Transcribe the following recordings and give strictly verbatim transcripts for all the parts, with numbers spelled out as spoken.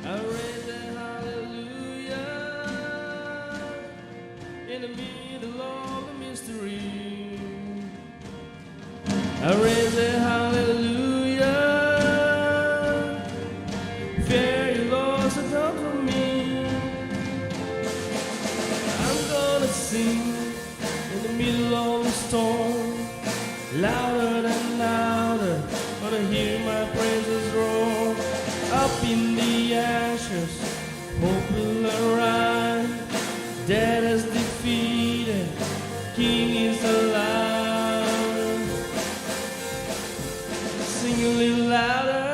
I raise a hallelujah in the middle of the mystery. I raise a hallelujah. Fear you lost a time from me. I'm gonna sing in the middle of the storm. Louder and louder, gonna hear my praises roar. Up in the ashes, hope will arise. Death is defeated, King is alive. Sing a little louder.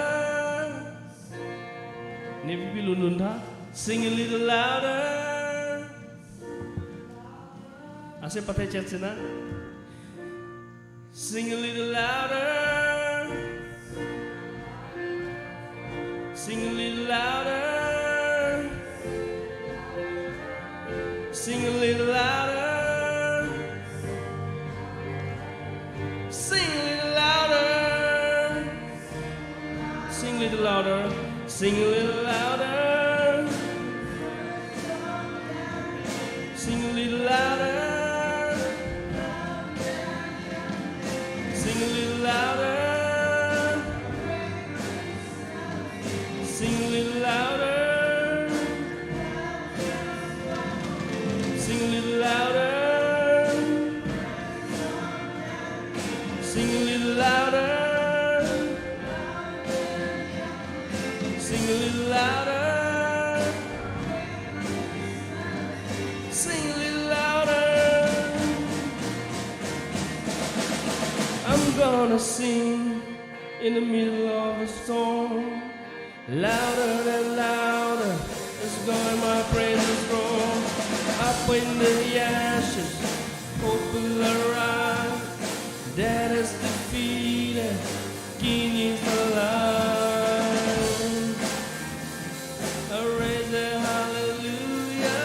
Nepi pi lun lun tha. Sing a little louder. Ase pathe chet sina. Sing a little louder. Sing a little louder. Sing a little louder. Sing a little louder. Sing a little louder. Sing a little louder. Sing a little louder. Sing a little louder. Sing a little louder. Sing a little louder. Sing a little louder. Sing a little louder. Sing a little louder. I'm gonna sing in the middle of a storm. Louder and louder, it's going my praises roar. Up in the ashes, hope will arise. Death is defeated, King is alive. I raise a hallelujah.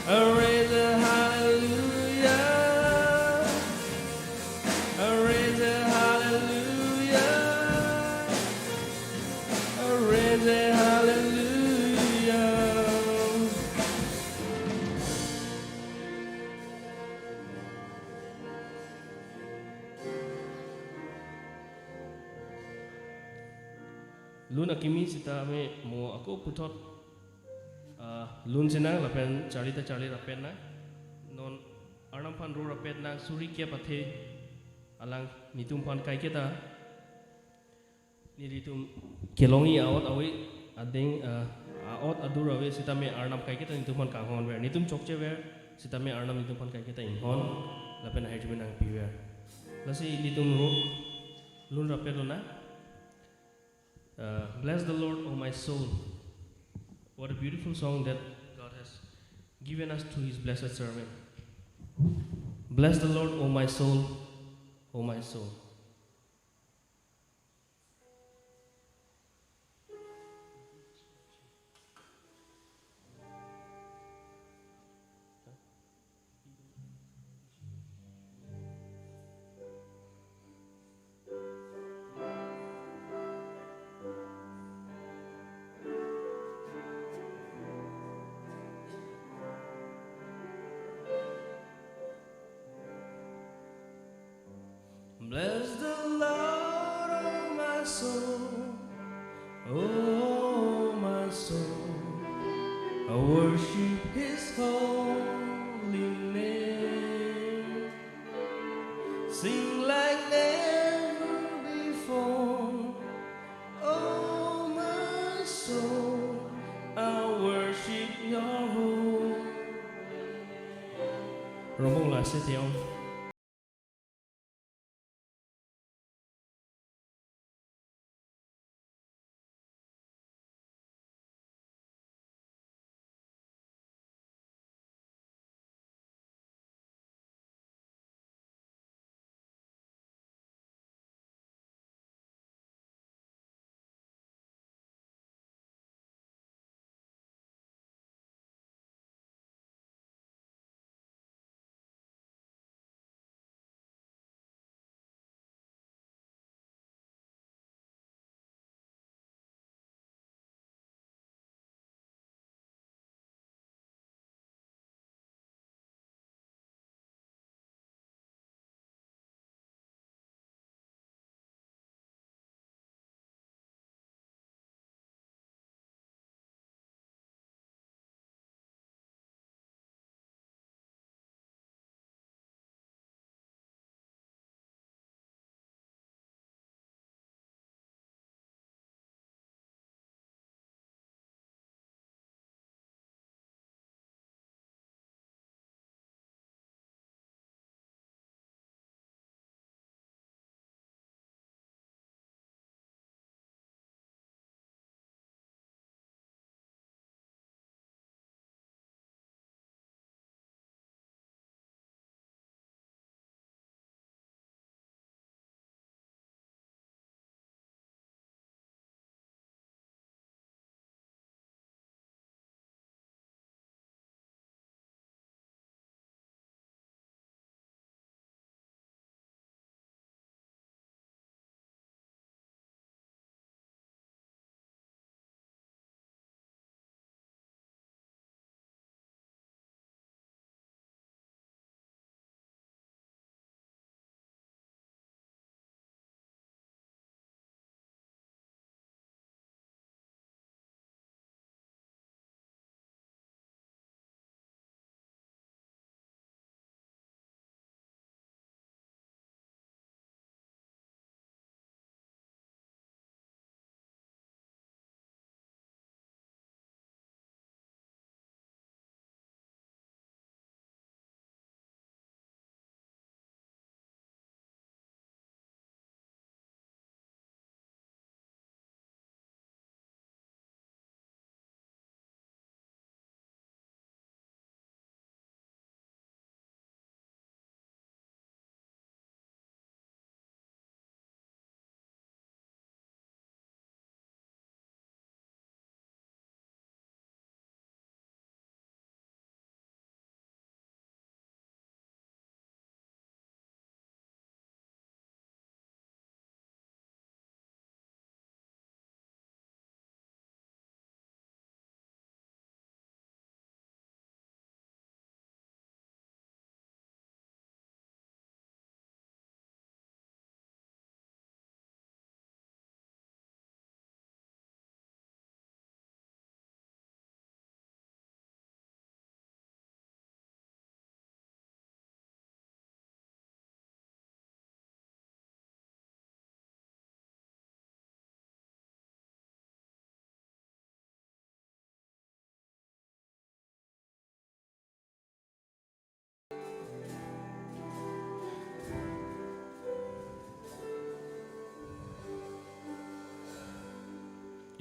I raise a hallelujah. I raise a hallelujah. I raise a hallelujah. Lun akimi sitame mo ako puthot, ah, lun sinang lapen charli ta charli rapet nang. Non Arnam aphan ro rapet nang suri kep athe alang nelitum aphan kaiketa nelitum kelongji a-ot ave ading, ah, a-ot adur ave sitame Arnam kaiketa nelitum aphan kanghon ver. Nelitum chokche ver sitame Arnam nelitum aphan kaiketa inghon lapen ahirjume nangpi ver. Lasi nelitum ro lun rapet lonang. Uh, bless the Lord, O my soul. What a beautiful song that God has given us through his blessed servant. Bless the Lord, O my soul, O my soul. Bless the Lord, oh my soul, oh my soul, I worship his holy name. Sing like never before, oh my soul, I worship your holy name. Rombong lasi tiang.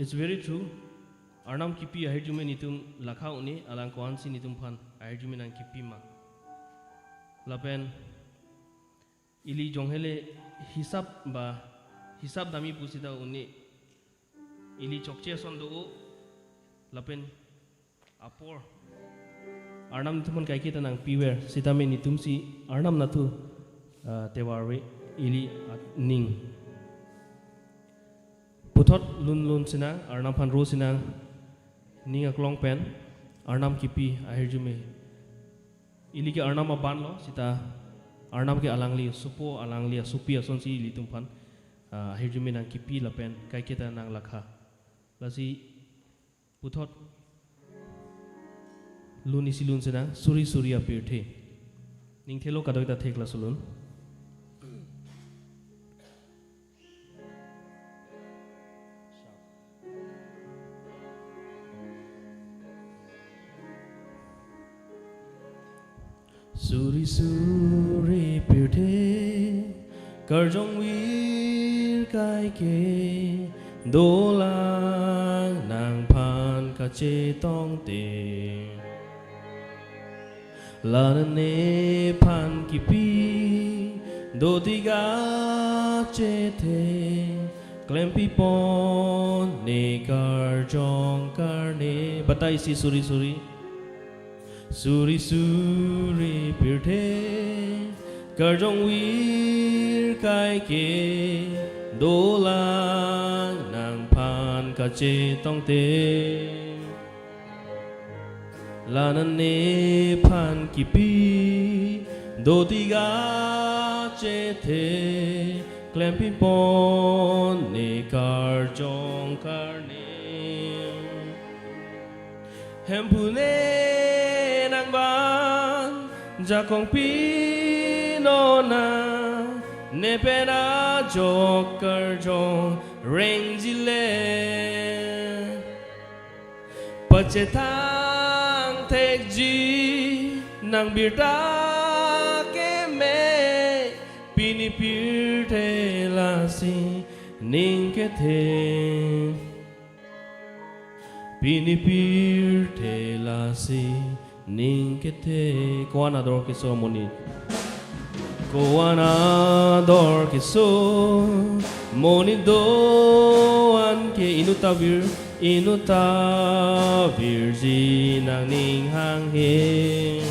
It's very true. Arnam kipi ahirjume netum lakha un-e, alang ko-ansi netum aphan ahirjume nangkipi ma. Lapen ili jonghele hisap ba hisap dami pusita un-e. Ili chokche ason do-o. Lapen apor Arnam netum aphan kaiketa nangpiver, sitame netumsi Arnam nathu, ah, tevar ave, ili aning. Puthot lunlun sinang, Arnam aphan ro sinang, ning aklong pen, Arnam kipi ahirjume. Ili ke Arnam aban lo, sita Arnam ke alangli asopo, alangli asopi asonsi ilitum aphan, ah, ahirjume nangkipi lapen kaiketa nanglakha. Lasi puthot lun isi lun sinang, suri suri apirthe. Ning thelo kadokave ta thek laso lun. Suri suri pirthe, karjong vir kaike, dolang nangphan kachetongte. La nephan kipi, dotik achethe, klempipon ne karjong karne. Batai isi suri suri. Suri suri pirthe, karjong vir kaike, dolang nangphan kachetongte. La nephan kipi, dotik achethe, klempipon ne karjong karne. Hemphu ne nangban jakong pi nona, ne pen ajok karjong rengjile. Pachethang thekji nang birta keme, pini pirthe lasi ning kethe. Pini pirthe lasi ning kethe. Ko-an ador keso amonit. Ko-an ador keso amonit do-an ke inutta vir, inutta virji nangning hanghe.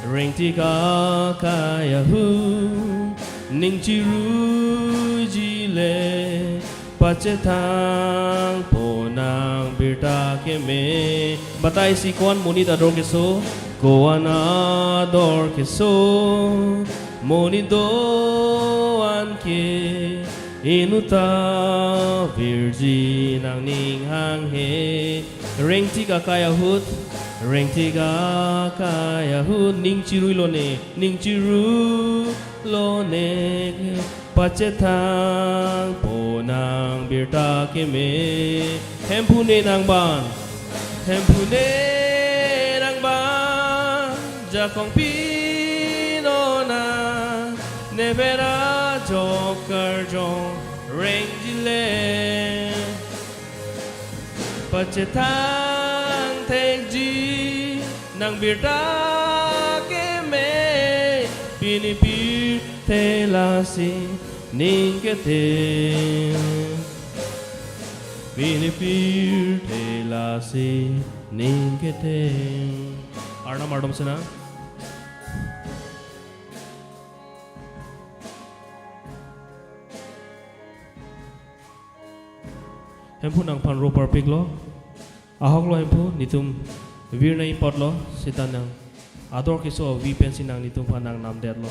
Rengtik akai ahut ning chiruiji le, pachethang ponang birta keme. Batai isi ko-an monit ador keso, ko-an ador keso amonit do-an ke inutta virji nangning hanghe. Rengtik akai ahut, rengtik akai ahut, ning chirui lone, ning chiru lone, pachethang ponang birta keme. Hemphu ne nangban, Hemphu ne nangban jakong pi nona, ne pen ajok karjong rengjile. Pachethang thekji nang birta keme, pini pirthe lasi ning kethe. Pini pirthe lasi ning kethe. Arnam ardom sena. Hemphu nangphan ro parpiklo. Ahoklo Hemphu, netum virnei apotlo, seta nang ador keso avi pensi nang netumphan nang namdetlo.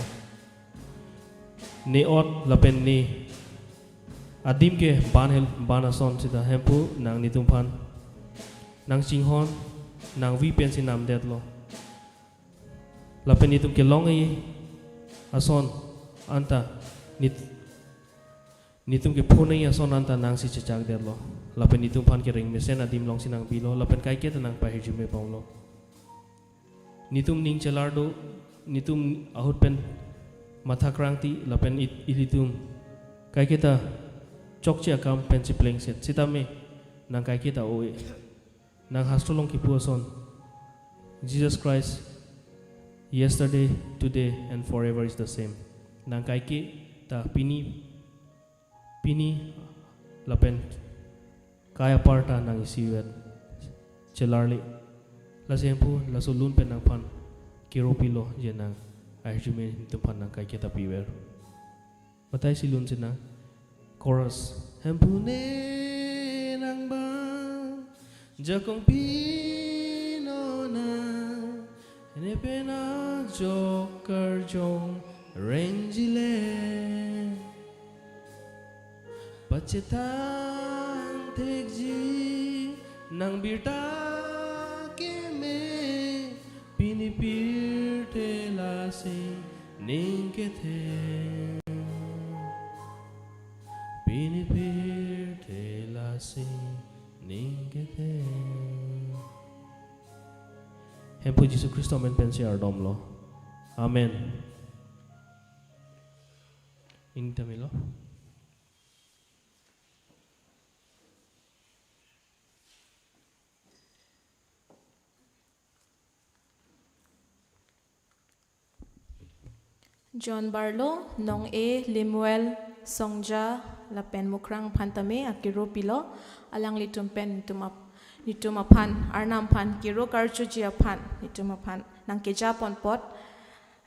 Ne ot lapen ne adim ke ban hel ban ason seta Hemphu nang netumphan nang chinghon nang vi pensi namdetlo. Lapen netum kelong-e ason anta nit netum kephone ason anta nangsi chechakdetlo. Lapen netumphan kereng mesen adim alongsi nang bilo. Lapen kaiketa nang pahirjume bomlo. Netum ning chelar do, netum ahut pen matha krangti, lapen it, ilitum kaiketa chokche akam pen cheplengset. Sitame nang kaiketa o-e. Nang hastro along kipu ason, Jesus Christ, yesterday, today, and forever is the same. Nang kaiketa pini, pini lapen kai apar ta nang isivet chelarle. Lasi Hemphu laso lun pen nangphan kero pilo je nang ahirjume nelitum aphan nang kaiketa piver. Matai si lun sina. Chorus. Hemphu ne nang ba jakong pinona, ne pen ajok karjong rengjile. Pachethang thekji nang birta keme, pini pirthe lasi ning kethe. Pini pirthe lasi ning kethe. Hemphu Jisu Khristo amen pensi ardomlo. Amen. Ingtamilo. John Barlow, Nong-e, Lemuel, Songja, lapen Mukrang aphan tame akero pilo, alanglitum pen netum ap-, netum aphan, Arnam aphan kero karjuji aphan netum aphan nangkeja pon apot.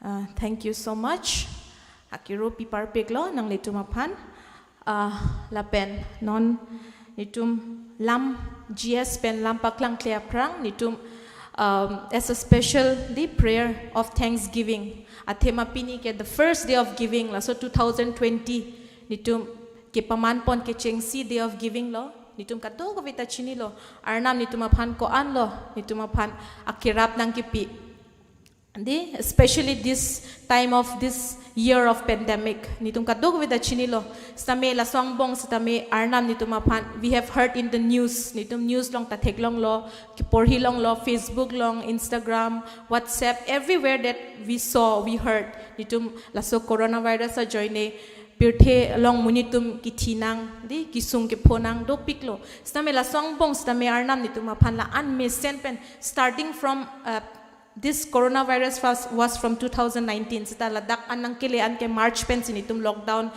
Uh, thank you so much. Akero pi parpiklo nanglitum aphan. Ah, lapen non netum lam G S pen lam paklangkle aphrang netum, um, as a special the prayer of thanksgiving. Athema pini ke the first day of giving, laso two thousand twenty netum kepaman pon kechengsi day of giving lo. Netum kadokave ta chinilo. Arnam netum aphan ko-anlo, netum aphan akerap nangkepi. Di, especially this time of this year of pandemic. Netum kadokave ta chinilo. Sitame laso angbong sitame Arnam netum aphan, we have heard in the news. Netum news along ta theklonglo, kiporhi longlo, Facebook along, Instagram, WhatsApp, everywhere that we saw, we heard. Netum laso coronavirus ajoine pirthe along monit atum kithi nang, di, kisung kepho nang dopiklo. Sitame laso angbong sitame Arnam netum aphan la-an mesen pen, starting from, uh, this coronavirus was, was from two thousand nineteen. Sita ladak an nangkele an ke March pensi netum lockdown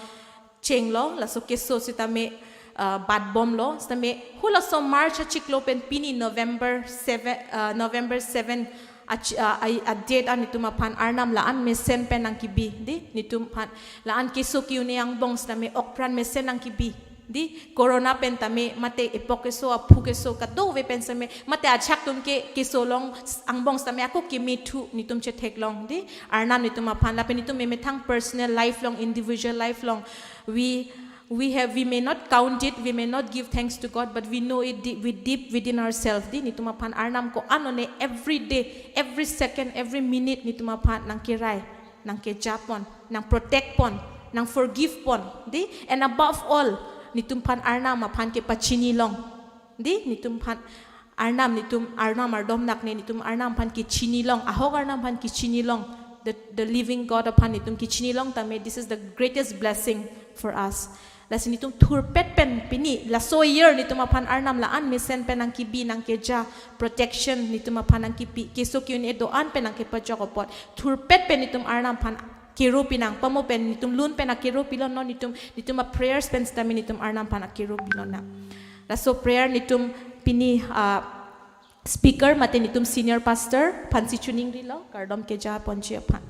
chenglo, laso keso sitame, uh, batbomlo, sitame halaso March achiklo pen pini November seven, uh, November seven ach-, uh, a, a date an netum aphan Arnam la-an mesen pen nangkebi, di, netum aphan la-an keso ke-un-e angbong sitame okpran mesen nangkebi. Di, corona pen tame mate epok keso, aphu keso, kadokave pen sitame mate ajahak atum ke keso along s-, angbong sitame ako kemethu netum chetheklong, di, Arnam netum aphan, lapen netum memethang personal life along, individual life along, we, we have, we may not count it, we may not give thanks to God, but we know it deep, we deep within ourselves, di, netum aphan Arnam ko-an one every day, every second, every minute netum aphan nangkerai, nangkeja pon, nang protect pon, nang forgive pon, di, and above all, netum aphan Arnam aphan kepachini long, di, netum aphan Arnam, netum Arnam ardom nakne, netum Arnam aphan kechini long, ahok Arnam aphan kechini long, the, the living God aphan netum kechini long tame, this is the greatest blessing for us. Lasi netum thurpet pen pini, laso year netum aphan Arnam la-an mesen pen nangkebi, nangkeja, protection netum aphan nangkepi, keso ke-un-e do-an pen nangkepajok apot, thurpet pen netum Arnam aphan kero pinang, pamo pen netum lun pen akero pilo, non netum, netum a prayers pen sitame netum Arnam aphan akero pilo nang. Laso prayer netum pini, ah, speaker mate netum senior pastor aphansi choningrilo, kardom keja ponji aphan.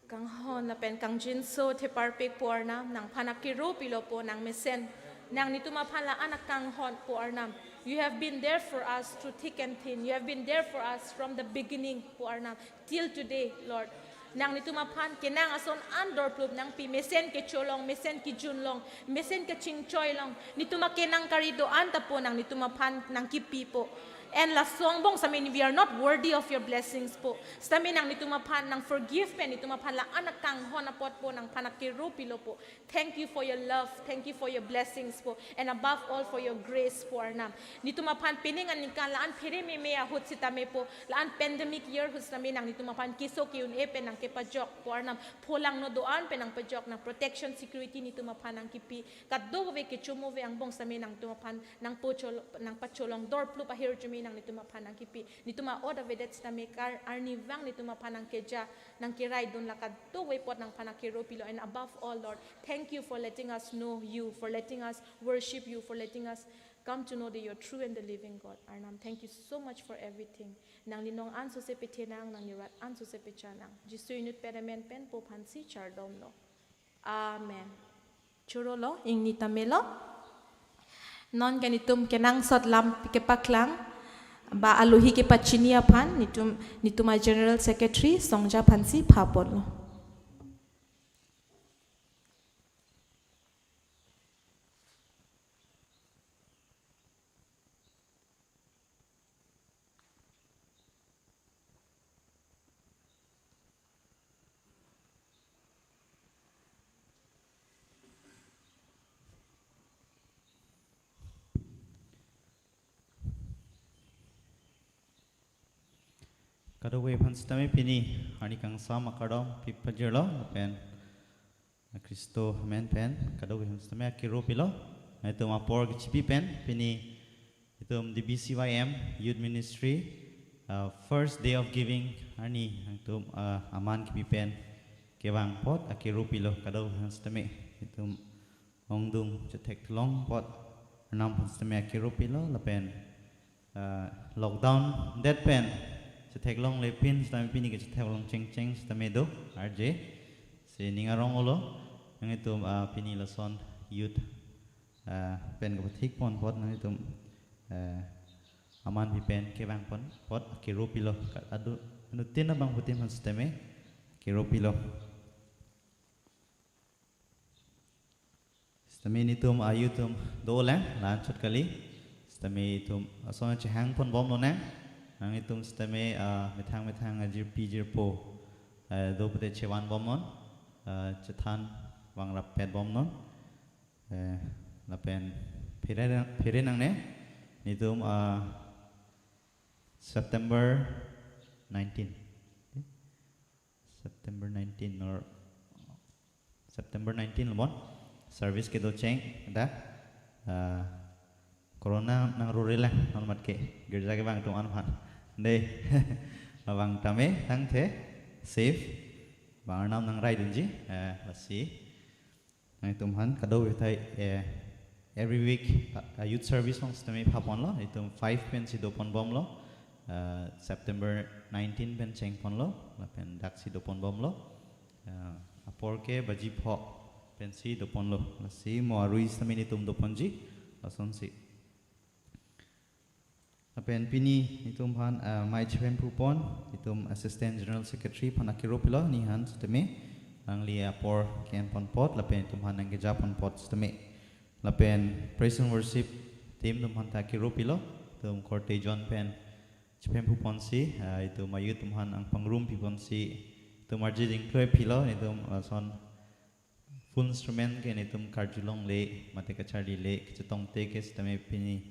Kanghon lapen kangjinso theparpik po Arnam, nangphan akero pilo po nang mesen. Nang netum aphan la-an akanghon po Arnam. You have been there for us through thick and thin. You have been there for us from the beginning po Arnam, till today, Lord. Nang netum aphan kenang ason an dorplup nangpi, mesen kecho long, mesen kejun long, mesen kachingchoi long. Netum akenang kari do-an ta po nang netum aphan nangkepi po. And laso angbong sitame we are not worthy of your blessings po. Sitame nang netum aphan nang forgive pen netum aphan la-an akanghon apotpo, nangphan akero pilopo. Thank you for your love. Thank you for your blessings po. And above all for your grace po Arnam. Netum aphan pining aningkan la-an phere meme ahut sitame po, la-an pandemic year ahut sitame nang netum aphan keso ke-un-e pen nangkepajokpo Arnam. Pholangno do-an pen nangpajok, nang protection security netum aphan nangkipi. Kadokave kechomo ave angbong sitame nangtum aphan nangpachol-, nangpacholong, dorplup ahirjume nang netum aphan nangkipi. Netum a-ot avedet sitame kar arnivang netum aphan nangkeja, nangkeraidun, la kadokave apot nangphan akero pilo. And above all, Lord, thank you for letting us know you, for letting us worship you, for letting us come to know that you're true and the living God. Arnam, thank you so much for everything. Nangli nong ansose pethenang, nangli rat ansose pechanang. Jisu inut pen amen pen po aphansi chardomlo. Amen. Chorolo, ingni tamelo. Non ke netum kenangsot lam kepaklang ba alohi kepachini aphan netum, netum a-General Secretary Songja aphansi phaponlo. Kadokave aphan sitame pini arni kangsam akardom pipajirlo, pen Khristo amen pen kadokave aphan sitame akero pilo. Nangtum apor kechipi pen pini itum D B C Y M Youth Ministry, uh, first day of giving arni nangtum, uh, aman kepi pen kevang apot akero pilo kadokave aphan sitame. Itum ongdung chetheklong apot Arnam aphan sitame akero pilo, lapen, uh, lockdown det pen chetheklongle pin sitame pini ke chetheklong chengcheng sitame do arje. Si ning arong-olo, nanglitum, uh, pini lason youth, uh, pen kepathik pon apot nanglitum, uh, aman pi pen kevang pon apot akero pilo. Ka-, adu, anuttin abangphutin aphan sitame akero pilo. Sitame netum a-youth atum dolang, la-anchot kali. Sitame itum ason chehang ponbomlonang. Nanglitum sitame, ah, methang methang ajirpi jirpo, eh, do pute chevan bomnon, eh, chethan vangrap pet bomnon. Eh, lapen phere, phere nangne, netum, ah, September nineteen. September nineteen or September nineteen lo bon. Service kedocheng dak, ah, corona nangrure lang, non mat ke girja kevang atum an aphan. Dei, labang tame tangthe, safe. Bang Arnam nangraidunji, eh, lasi. Nanglitum aphan kadokave athai, eh, every week, uh, uh, youth service along sitame phaponlo, itum five pensi doponbomlo, uh, September nineteen pen chengponlo, lapen daksi doponbomlo, uh, apor ke baji pho pensi doponlo, lasi mo arui sitame netum doponji, lasonsi. Lapen pini netum aphan, ah, mai chepemphu pon, itum Assistant General Secretary aphan akero pilo, ne aphan sitame, nangli apor ke-en pon apot, lapen itum aphan nangkeja pon apot sitame. Lapen Praise and Worship team atum aphan ta akero pilo, itum korte John pen chepemphu ponsi, ah, itum a-youth atum aphan nangpangrum pi ponsi, itum arje dingkloi pilo, itum lason full instrument ke netum karjulongle, mate kacharlile, kachetongte ke sitame pini,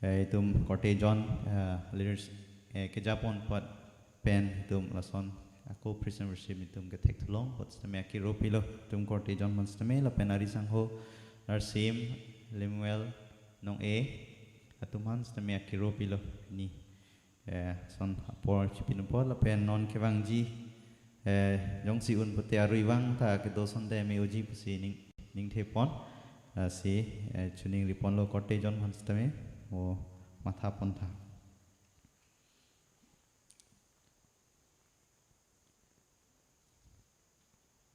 eh, itum korte John, eh, leaders, eh, keja pon apot pen itum lason ako Praise and Worship itum kethekthu long apot sitame akero pilo itum korte John aphan sitame lapen ari sangho Narsim, Lemuel, Nong-e, atum aphan sitame akero pilo ni. Eh, son apor chipinupot lapen non kevangji, eh, jongsi un pute arui vang ta kedo sonte me-oji pusi ning, ningthe pon, eh, si, eh, choningri ponlo korte John aphan sitame, mo matha pon tha.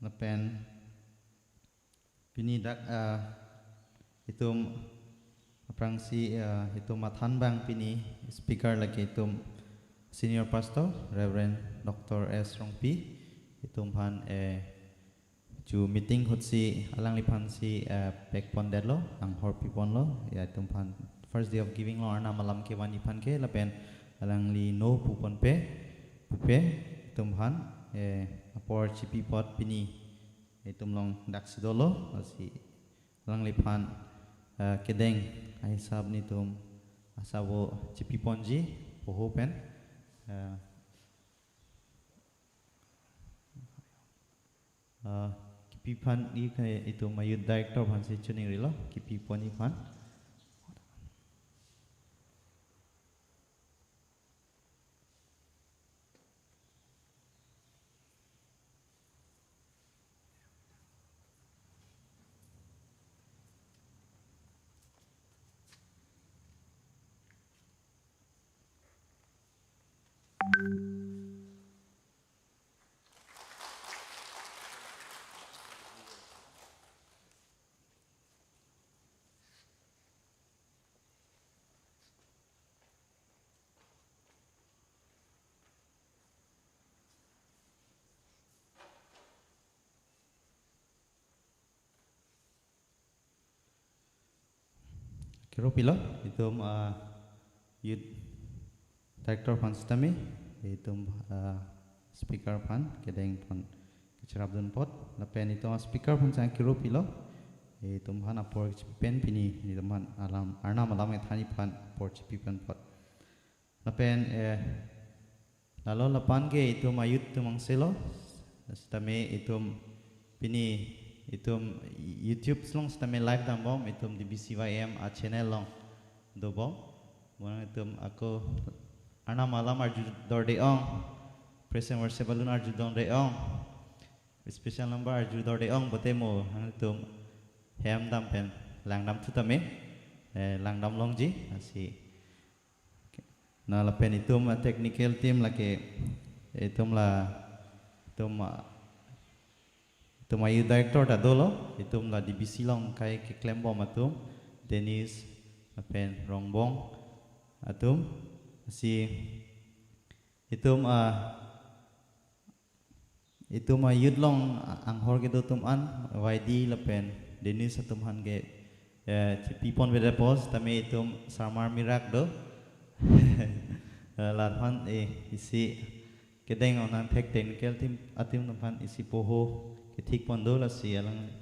Lapen pini dak, ah, itum aphrangsi, ah, itum mathan abang pini speaker lake itum Senior Pastor Reverend Doctor S Rongpi, itum aphan, eh, chu meeting ahutsi alangliphansi, eh, pek pondetlo, anghor pi ponlo, ya itum aphan first day of giving along Arnam alam kevanji aphan ke lapen alangli no puponpe, pupe itum aphan, eh, apor chipi apot pini itum along daksi dolo, lasi alangliphan, eh, kedeng ahisap netum asabo chipiponji poho pen, eh, eh, kipi aphan i-, itum a-youth director aphansi choningrilo kipiponji aphan. Kero pilo, itum, ah, youth director aphan sitame, itum, ah, speaker aphan, kedeng aphan kecherapdun apot, lapen itum speaker aphan sang kero pilo, itum aphan apor chipi pen pini, itum aphan alam, Arnam alam kethanji aphan apor chipiponji apot. Lapen, eh, lalo lapen ke itum a-youth atum angselo, sitame itum pini itum YouTube along sitame live dambom, itum D B C Y M a-channel along dobom. Bonang itum ako Arnam alam arju dorde ong, praise and worship alun arju dorde ong, special number arju dorde ong, bote mo nangtum hem dam pen langdam thu tame, eh, langdam longji, lasi. Na lapen itum a-technical team lake itum la, itum a, itum a-youth director ta dolo, itum la D B C along kai keklembom atum, Dennis lapen Rongbong atum, lasi itum a, itum a-youth along anghor kedo atum an, Y D lapen Dennis atum aphan ke, eh, chipipon vede apot, tame itum sarmar mirak do. Eh, la aphan, eh, isi kedeng onang thek technical team atum aphan isi poho kethikpon do, lasi alang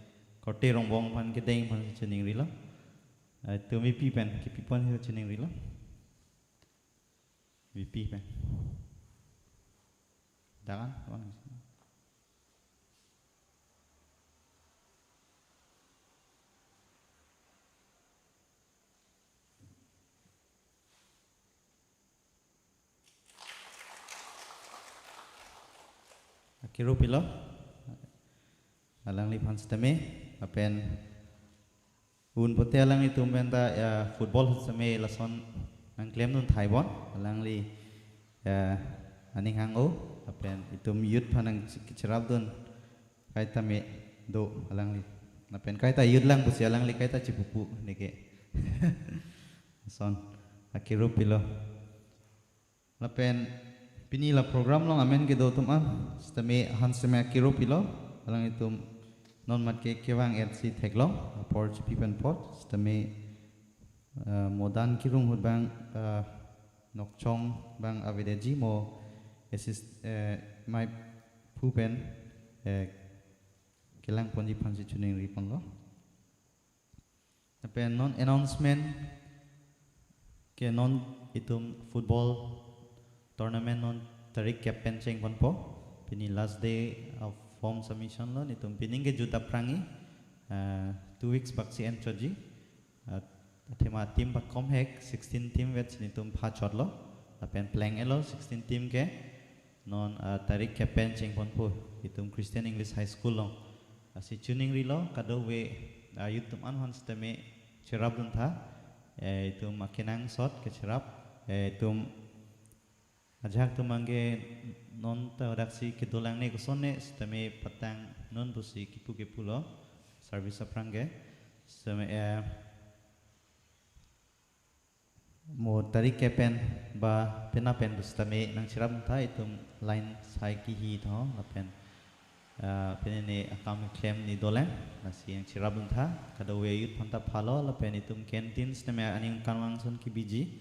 korte Rongbong aphan kedeng aphan choningrilo. Eh, itum V P pen kipipon hi choningrilo. V P pen. Dakan, teman. Akero pilo. Alangliphan sitame, lapen un pote alanglitum pen ta, ya, football sitame lason nangklemdun thaibon, alangli, ya, aning hang-o, lapen itum youth aphan nangkecherapdun kaita me do alangli. Lapen kaita youth lang pusi alangli kaita chipupu neke. Lason, akero pilo. Lapen pini la program along amen kedo atum an, sitame han sitame akero pilo, alanglitum non mat ke kevang-etsi theklong, apor chipiponji apot, sitame, eh, mo Dan Kirung ahut abang, eh, Nokchong abang avedetji, mo assist, eh, maiphu pen, eh, kelangponji aphansi choningriponlo. Lapen non announcement ke non itum football tournament non tarik kep pen chengponpo. Pini last day of form submission lo, netum pining ke jut aphrangji, ah, two weeks baksi enchotji. Ah, athema team pakom hek, sixteen team vetsi netum phachotlo. Lapen pleng-etlo sixteen team ke. Non, ah, tarik kep pen chengponpo itum Christian English High School along. Lasi choningrilo kadokave, ah, youth atum an aphan sitame cherapdun tha. Eh, itum akenangsot kecherap. Eh, itum ajahak atum abang ke non ta daksi kedolang ne kosonne sitame patang non pusi kipu kepulo service aphrang ke. Sitame, eh, mo tarik kep pen ba penap pen pusitame nangcherapdun tha itum line sai kihi tho lapen Ah, pini ne akam klem ni dolang, lasi nangcherapdun tha, kadokave youth aphanta phalo, lapen itum canteen sitame aningkan vang ason kebiji.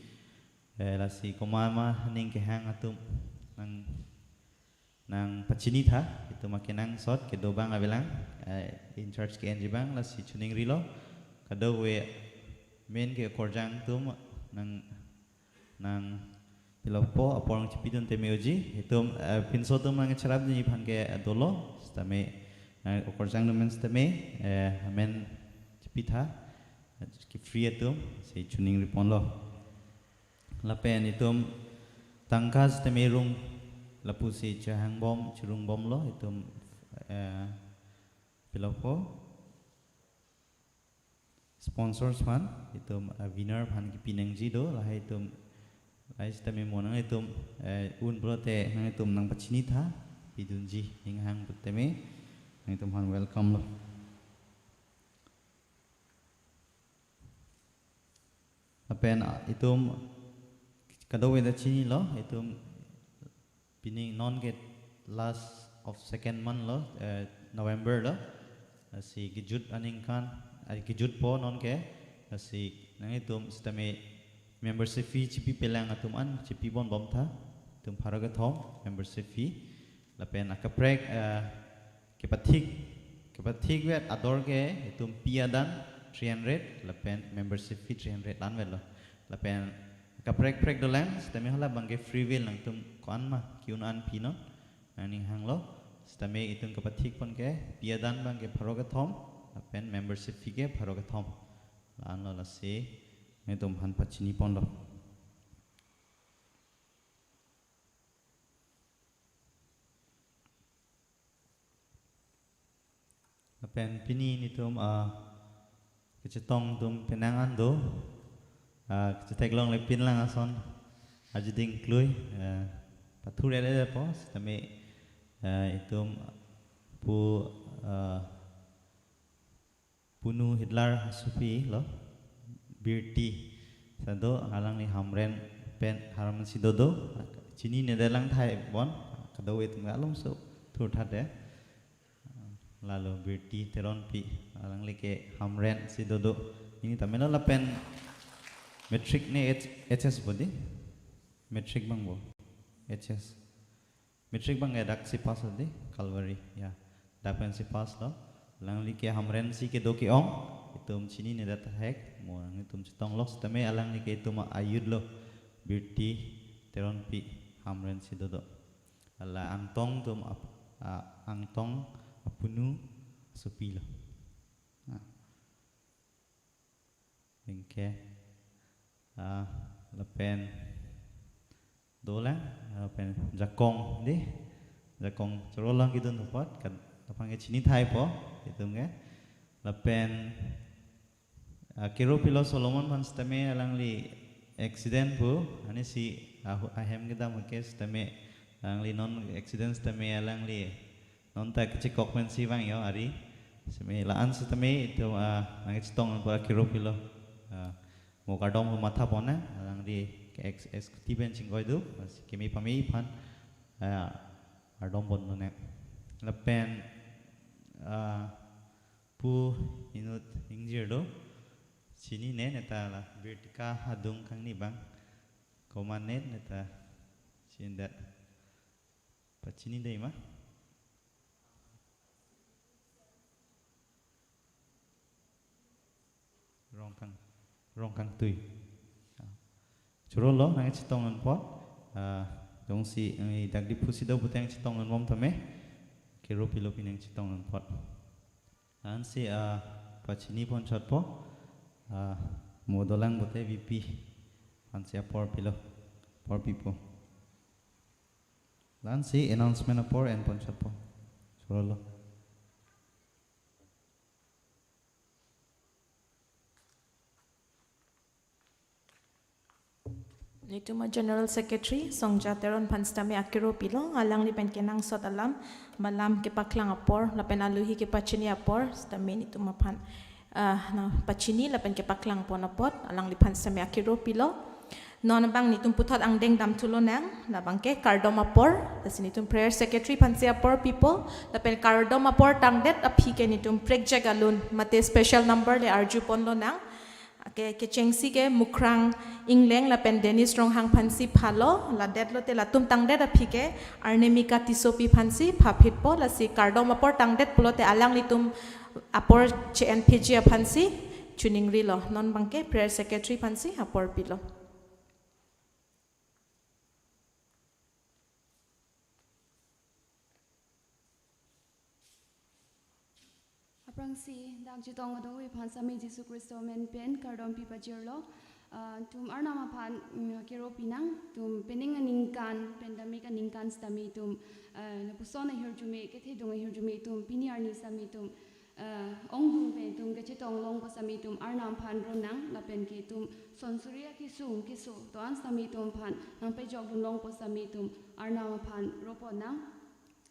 Eh, lasi komat ma aning kehang atum nang, nangpachini tha, itum akenangsot kedo abang avelang, eh, in charge ke-enji abang, lasi choningrilo, kadokave main ke okorjang atum nang nang pilokpo, apor nangchipidun tame uji. Itum, eh, pinso atum nangcherapdunji aphan ke dolo, sitame, eh, okorjang atum men sitame, eh, amen chipi tha, eh, ke-free atum, si choningriponlo. Lapen itum tangka sitame rung lapusi chehangbom, chirungbomlo, itum, eh, pilokpo. Sponsors aphan, itum, uh, winner aphan kepi nangji do, lahai itum, lahai sitame mo nanglitum, eh, un pulote nanglitum nangpachini tha, pidunji, ning hang putame, nanglitum aphan welcome lo. Lapen, ah, itum, kadokave ta chinilo, itum, pini non ke last of second month lo, eh, November lo. Lasi kejut aningkan, ah, kejutpo non ke. Lasi nanglitum sitame membership fee chipipelang atum an chipibom bom tha. Itum pharo kethom membership fee. Lapen akaprek, eh, kepathik, kepathikvet ador ke itum pi adan three hundred, lapen membership fee three hundred la-an vetlo. Lapen kaprek prek dolang, sitame hala abang ke free will, nangtum ko-an ma ke-un an pinon, nangning hanglo, sitame itum kepathikpon ke pi adan abang ke pharo kethom, lapen membership fee ke pharo kethom. La-anlo, lasi nanglitum aphan pachiniponlo. Lapen pini nelitum, ah, kachetong atum penang an do, ah, kachetheklongle pinlang ason, aji dingklui, ah, pathu rere po, sitame, ah, itum pu, ah, Punu Hitler asopi lo, Birti. Sado alangli Hamren pen Hamren si dodo, chininedet lang thai bon, kadokave atum alomso thurthat de. Lalo Birti Teronpi, alangli ke Hamren si dodo. Pini tame lo lapen matric ne H-, H S bodi? Matric abang bo? H S. Matric abang ke dak si pass lo di, Calvary, ya. Dak pen si pass lo. Alangli ke Hamren si kedo ke-ong, itum chininedet tahai, mo nanglitum chetonglo sitame alangli ke itum a-youth lo, Birti Teronpi, Hamren si dodo. Hala Angtong atum ap-, a, Angtong apunu asopi lo. Ah. Anke, ah, lapen dolang, lapen jakong di, jakong choro lang kedun apot, kan, lapen ke chini thai po, itum ke. Lapen, ah, kero pilo Solomon aphan sitame alangli accident pu, ani si, ah, ahem kedam ke sitame, alangli non accident sitame alangli non ta kechekok pensi vang yo ari. Sitame la-an sitame itum, ah, nangchetong apor akero pilo. Ah, mo kardom pu matha pon nang, alangli ke ex-, ex-, scooty pen chingkoi do, lasi keme pame aphan, ah, kardom ponlo nang. Lapen, ah, pu inut ingjir do, chinine neta la Birtika adung kangni abang, komat ne neta chinine. Pachini dei ma? Rongkang, Rongkangtui. Ya. Choro lo, nangchetongdun apot. Ah, jongsi, eh, dak Diphu si do pute nangchetongdun bom tame. Kero pilo pini nangchetongdun apot. Ansi, ah, pachini ponchotpo. Ah, mo dolang pute V P. Ansi apor pilo. Apor pipo. La-ansi announcement apor en ponchotpo. Choro lo. Nelitum a-General Secretary, Songja Teron aphan sitame akero pilo, alangli pen kenangsot alam, malam kepaklang apor, lapen alohi kepachini apor, sitame nelitum aphan, ah, nangpachini lapen kepaklang pon apot, alangliphan sitame akero pilo. Non abang netum puthot angdeng damthu lonang, labang ke kardom apor, lasi netum prayer secretary aphansi apor pipo, lapen kardom apor tangdet aphi ke netum prekjak alun, mate special number le arjupon lonang. Ke, kechengsi ke Mukrang Engleng lapen Dennis Ronghang aphansi phalo, ladet lote latum tangdet aphi ke Arnemika Tissopi aphansi phaphitpo, lasi kardom apor tangdet pulote alanglitum apor che-en phiji aphansi choningrilo. Non abang ke prayer secretary aphansi apor pilo. Aphrangsi dak chetong kadokave aphan sami Jisu Khristo amen pen kardom pipajirlo. Ah, itum Arnam aphan, mm, kero pinang, itum pening aningkan, pandemic aningkan sitame itum, eh, lapuson ahirjume, kethedung ahirjume itum pini arni sami itum, eh, ongdung pen itum kachetong longpo sami itum Arnam aphan ronang, lapen ke itum sonsuri akesung keso do-an sami itum aphan nangpejokdun longpo sami itum Arnam aphan roponang.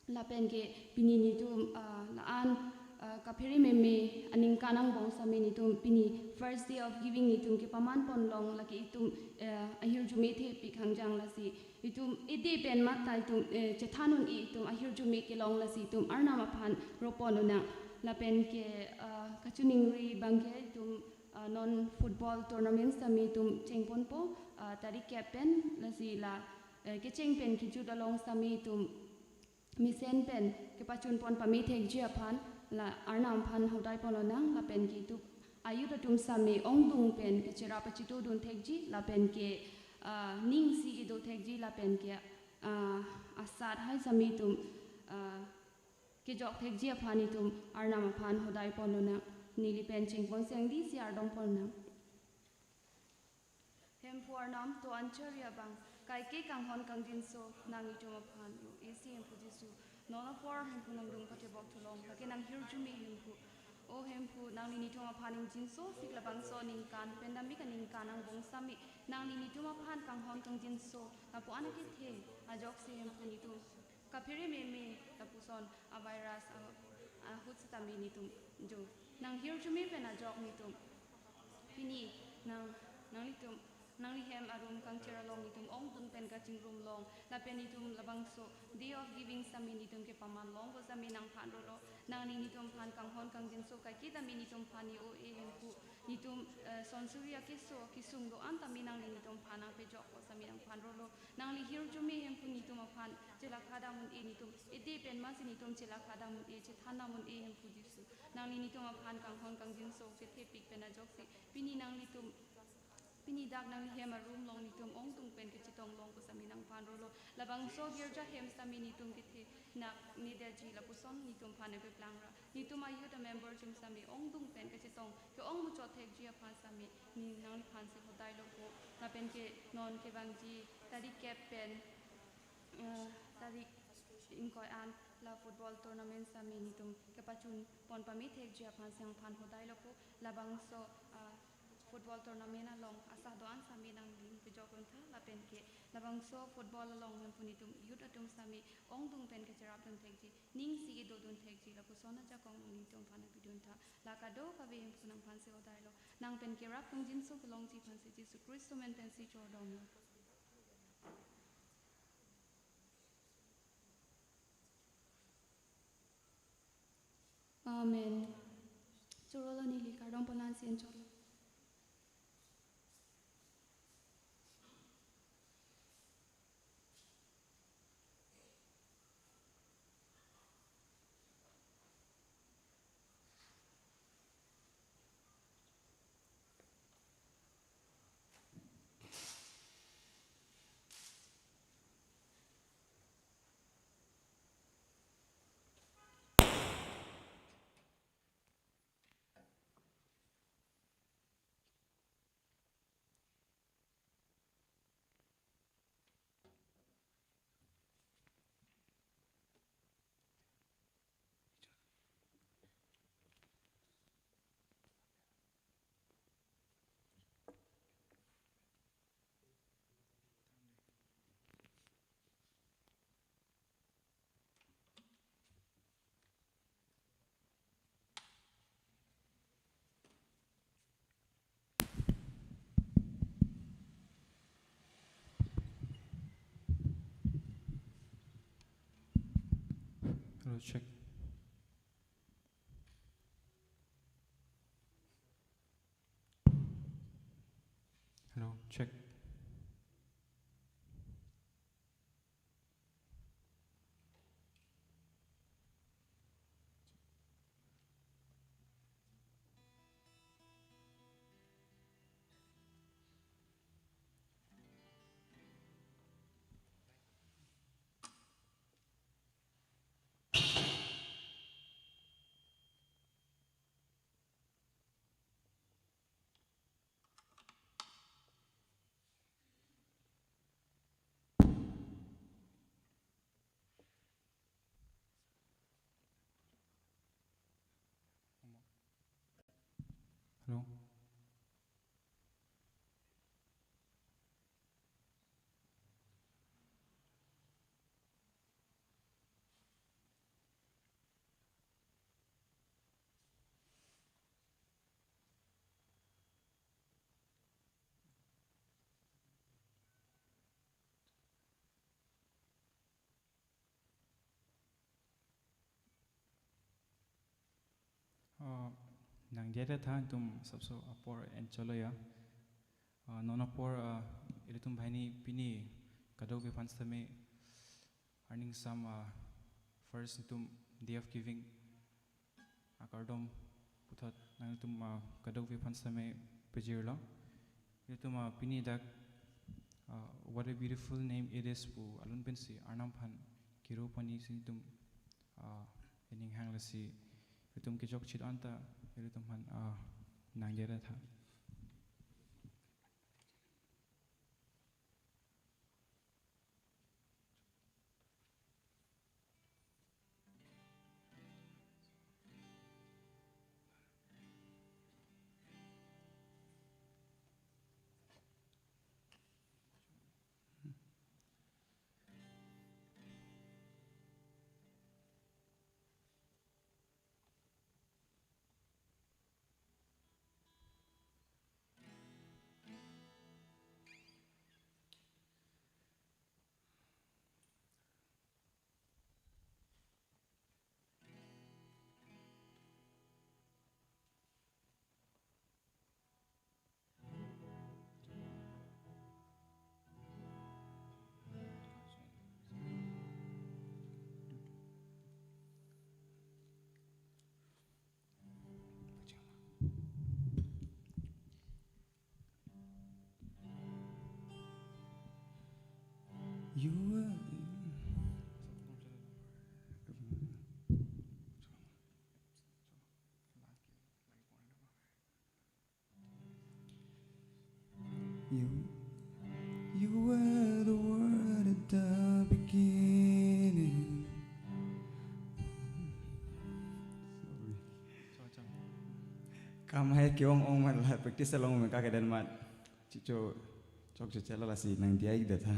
Lapen ke pini netum, ah, la-an, ah, kaphere meme aningkan angbong sami netum pini first day of giving netum kepamanpon long, lake itum, eh, ahirjume thepik hangjang, lasi itum ede pen mata itum, eh, chethan un-e, itum ahirjume kelong, lasi itum Arnam aphan ropon unang. Lapen ke, ah, kachiningri abang ke itum, ah, non football tournament sami itum chengponpo, ah, tarik kep pen, lasi la, eh, kecheng pen kejut along sami itum mesen pen kepachunpon pame thekji aphan la Arnam aphan hodaipon lonang, lapen ke itum a-youth atum sami ongdung pen kacherap kachetongdun thekji, lapen ke, ah, ning isi kedo thekji, lapen ke, ah, asat hai sami itum, ah, kejok thekji aphan itum Arnam aphan hodaipon lonang. Neli pen chengpon sengdi si ardongpon nang. Hemphu Arnam, to anchari abang, kaike kanghon kangjinso nanglitum aphan ro-esi Hemphu Jisu. Non apor Hemphu nangdung patebok thulong, lake nanghirjume Hemphu. O Hemphu, nangli netum aphan ingjinso sik labangso aningkan, pandemic aningkan angbong sami, nangli netum aphan kanghon kangjinso lapu-an akethe ajoksi Hemphu netum kaphere meme lapuson a-virus a, ahut sitame netum jo nanghirjume pen ajok netum pini nang, nanglitum, nanglihem arum kangchir along netum ongdung pen kachingrum long, lapen netum labangso day of giving sami netum kepaman longpo sami nangphan rolo. Nangli netum aphan kanghon kangjinso kaike tame netum aphan ni o e Hemphu, netum, eh, sonsuri akeso kesung do-an tame nangli netum aphan nangpejokpo sami nangphan rolo. Nangli hirjume Hemphu netum aphan chelakha dam un-e, netum ede pen masi netum chelakha dam un-e, chethan dam un-e Hemphu Jisu. Nangli netum aphan kanghon kangjinso kethepik pen ajoksi pini nanglitum, pini dak nanglihem arum along netum ongdung pen kachetong longpo sami nangphan rolo. Labangso girja hem sami netum kethe nak nedaji lapuson netum aphan nangpeplang ra. Netum a-youth a-member atum sami ongdung pen kachetong ke-ong muchot thekji aphan sami ne nangliphan si hodailo ko. Lapen ke non kevangji tarik kep pen, eh, tarik ingkoi an la football tournament sami netum kepachunpon pame thekji aphan si nangphan hodailo ko. Labangso, ah, football tournament along asat do-an sami nangding pejokdun tha, lapen ke labangso football along Hemphu netum youth atum sami ongdung pen kacherapdun thekji, ning isi kedodun thekji lapuson ajakong netum aphan nangpidun tha. La kadokave Hemphu nangphan si hodailo. Nang pen kerap kangjinso kelongji aphan si Jisu Khristo amen pen si chordom lo. Amen. Chorolo, neli kardom polan si enchot. Hello, check. Hello, check. Hello. Ah, nangdiya ta tha, itum sapso apor encholo ya. Ah, non apor, ah, ilitum banghini pini kadokave aphan sitame arni ingsam, ah, first itum Day of Giving akardom puthot nanglitum, ah, kadokave aphan sitame pajirlo. Ilitum, ah, pini dak, ah, What a Beautiful Name It Is pu alun pensi Arnam aphan kiro ponji si itum, ah, ining hang lasi itum kechokche anta ilitum aphan, ah, nangdiya ta tha. You were You, you were the word at the beginning. Sorry. Kam hai ke-ong ong mat la practice along me ka keden mat. Chicho chokche chela lasi nangdiya ik det ha.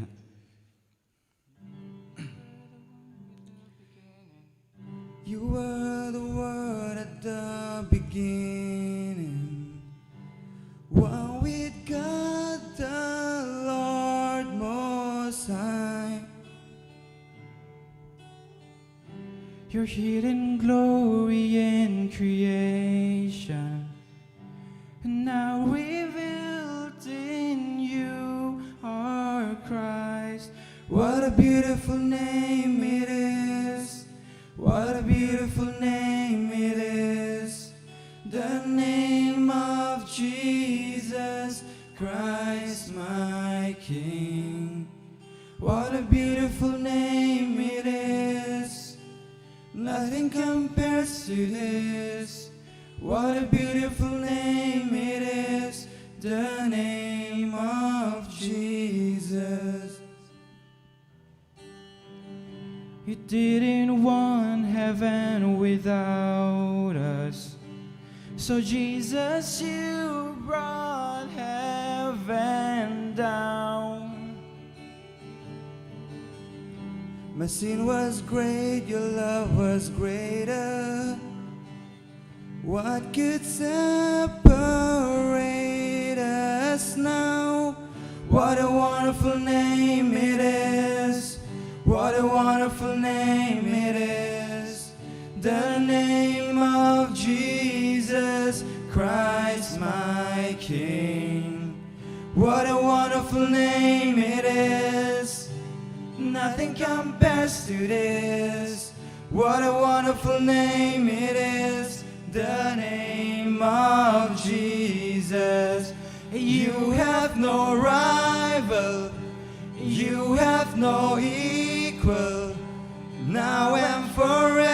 You were the word at the beginning. One with God the Lord Most High. Your hidden glory in creation now revealed in you, our Christ. What a beautiful name it is. What a beautiful name it is. The name of Jesus Christ, my King. What a beautiful name it is. Nothing compares to this. What a beautiful name it is, the name of Jesus. You didn't want heaven without us. So Jesus, you brought heaven down. My sin was great, your love was greater. What could separate us now? What a wonderful name it is. What a wonderful name it is. What a wonderful name it is. Nothing compares to this. What a wonderful name it is. The name of Jesus. You have no rival. You have no equal. Now and forever,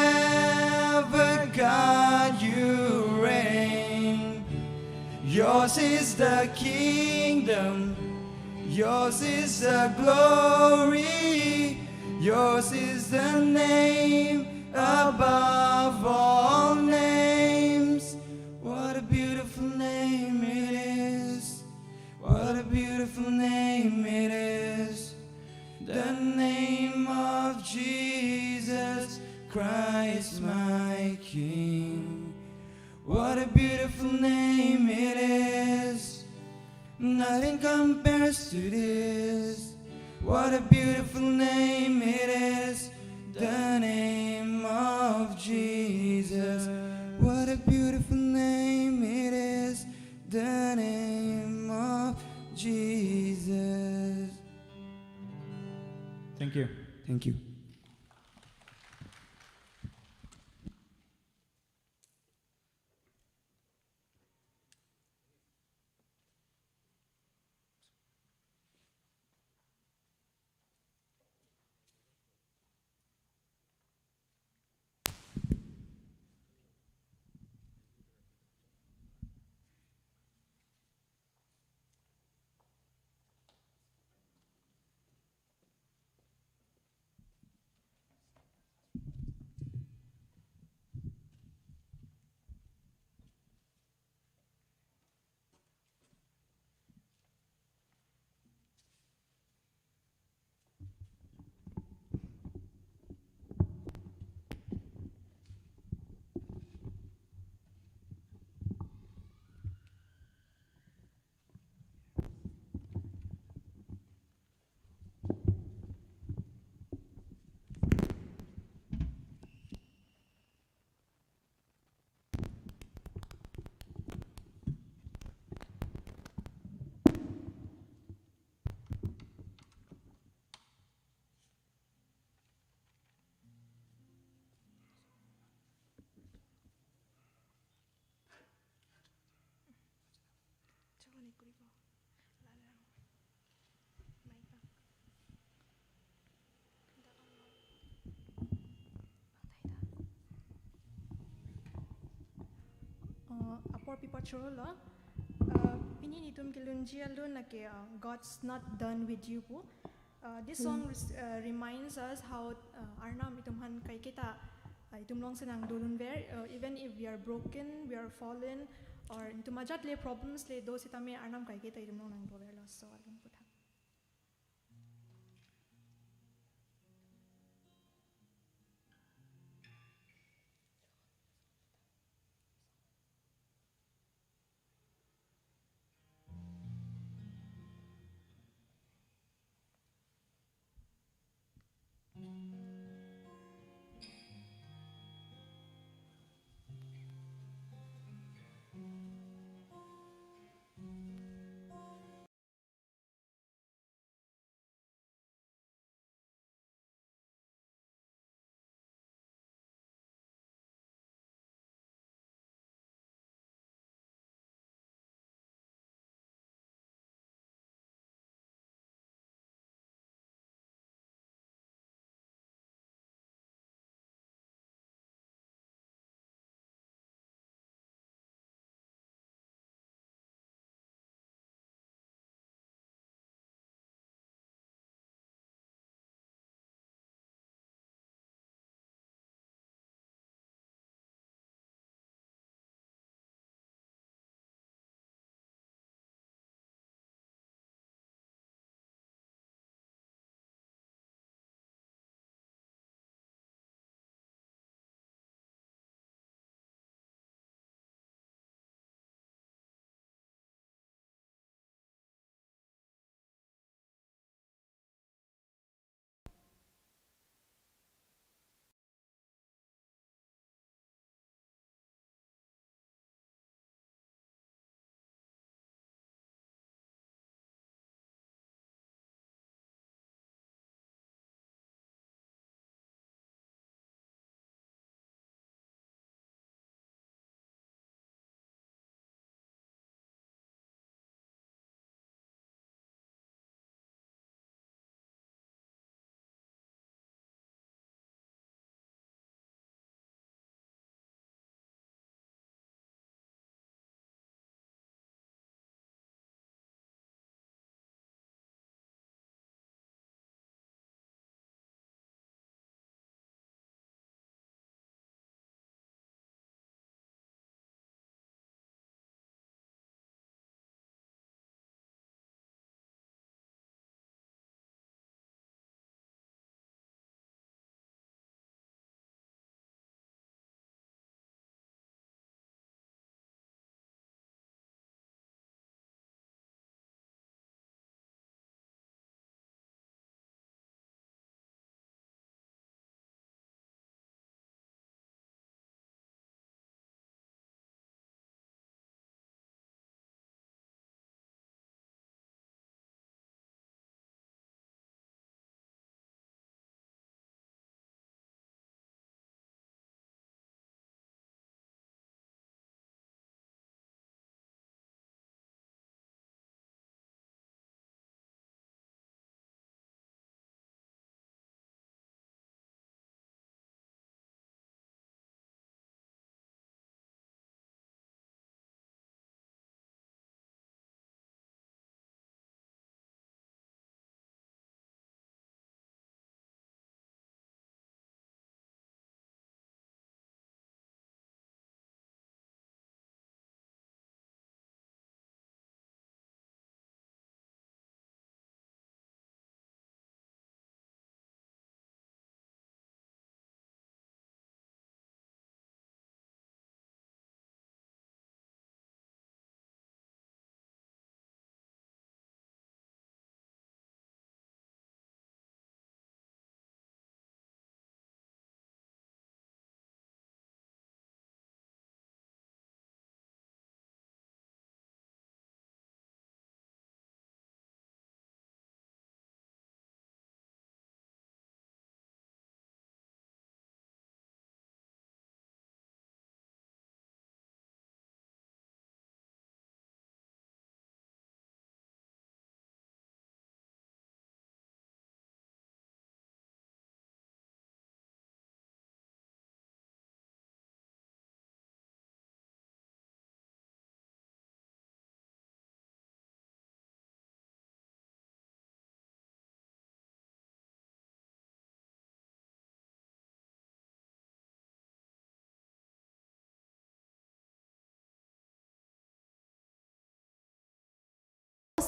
God, you reign. Yours is the kingdom. Yours is the glory. Yours is the name above all names. What a beautiful name it is. What a beautiful name it is. The name of Jesus Christ, my King. What a beautiful name it is. Nothing compares to this. What a beautiful name it is. The name of Jesus. What a beautiful name it is. The name of Jesus. Thank you. Thank you. Uh, apor pi pachorolo. Uh, pini netum kelunji alun lake, uh, God's Not Done With You pu. Uh, this song res- uh, reminds us how, uh, Arnam itum aphan kaiketa, uh, itum alongsi nangdodunver, uh, even if we are broken, we are fallen, or itum ajat le problems le do sitame Arnam kaiketa itum along nangdover laso alun puthak.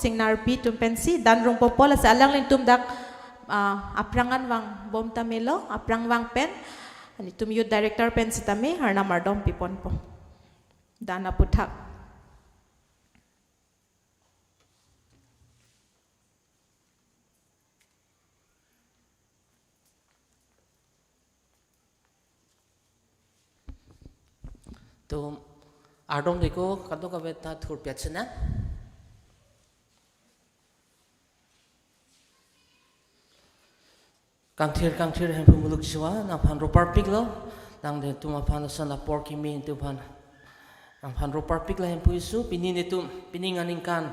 Singnarpi atum pensi dan rungpo po, lasi alanglitum dak, ah, aphrang an vangbom tame lo, aphrang vang pen, nelitum youth director pen sitame arnam ardom piponpo. Dan aputhak. Tum ardom deko, kadokave ta thurpet sena. Kangthir kangthir Hemphu muluk jiwa, nangphan ro parpiklo, nangtum aphan lason apor kimi nelitum aphan, nangphan ro parpiklo Hemphu Jisu, pini nelitum, pini aningkan,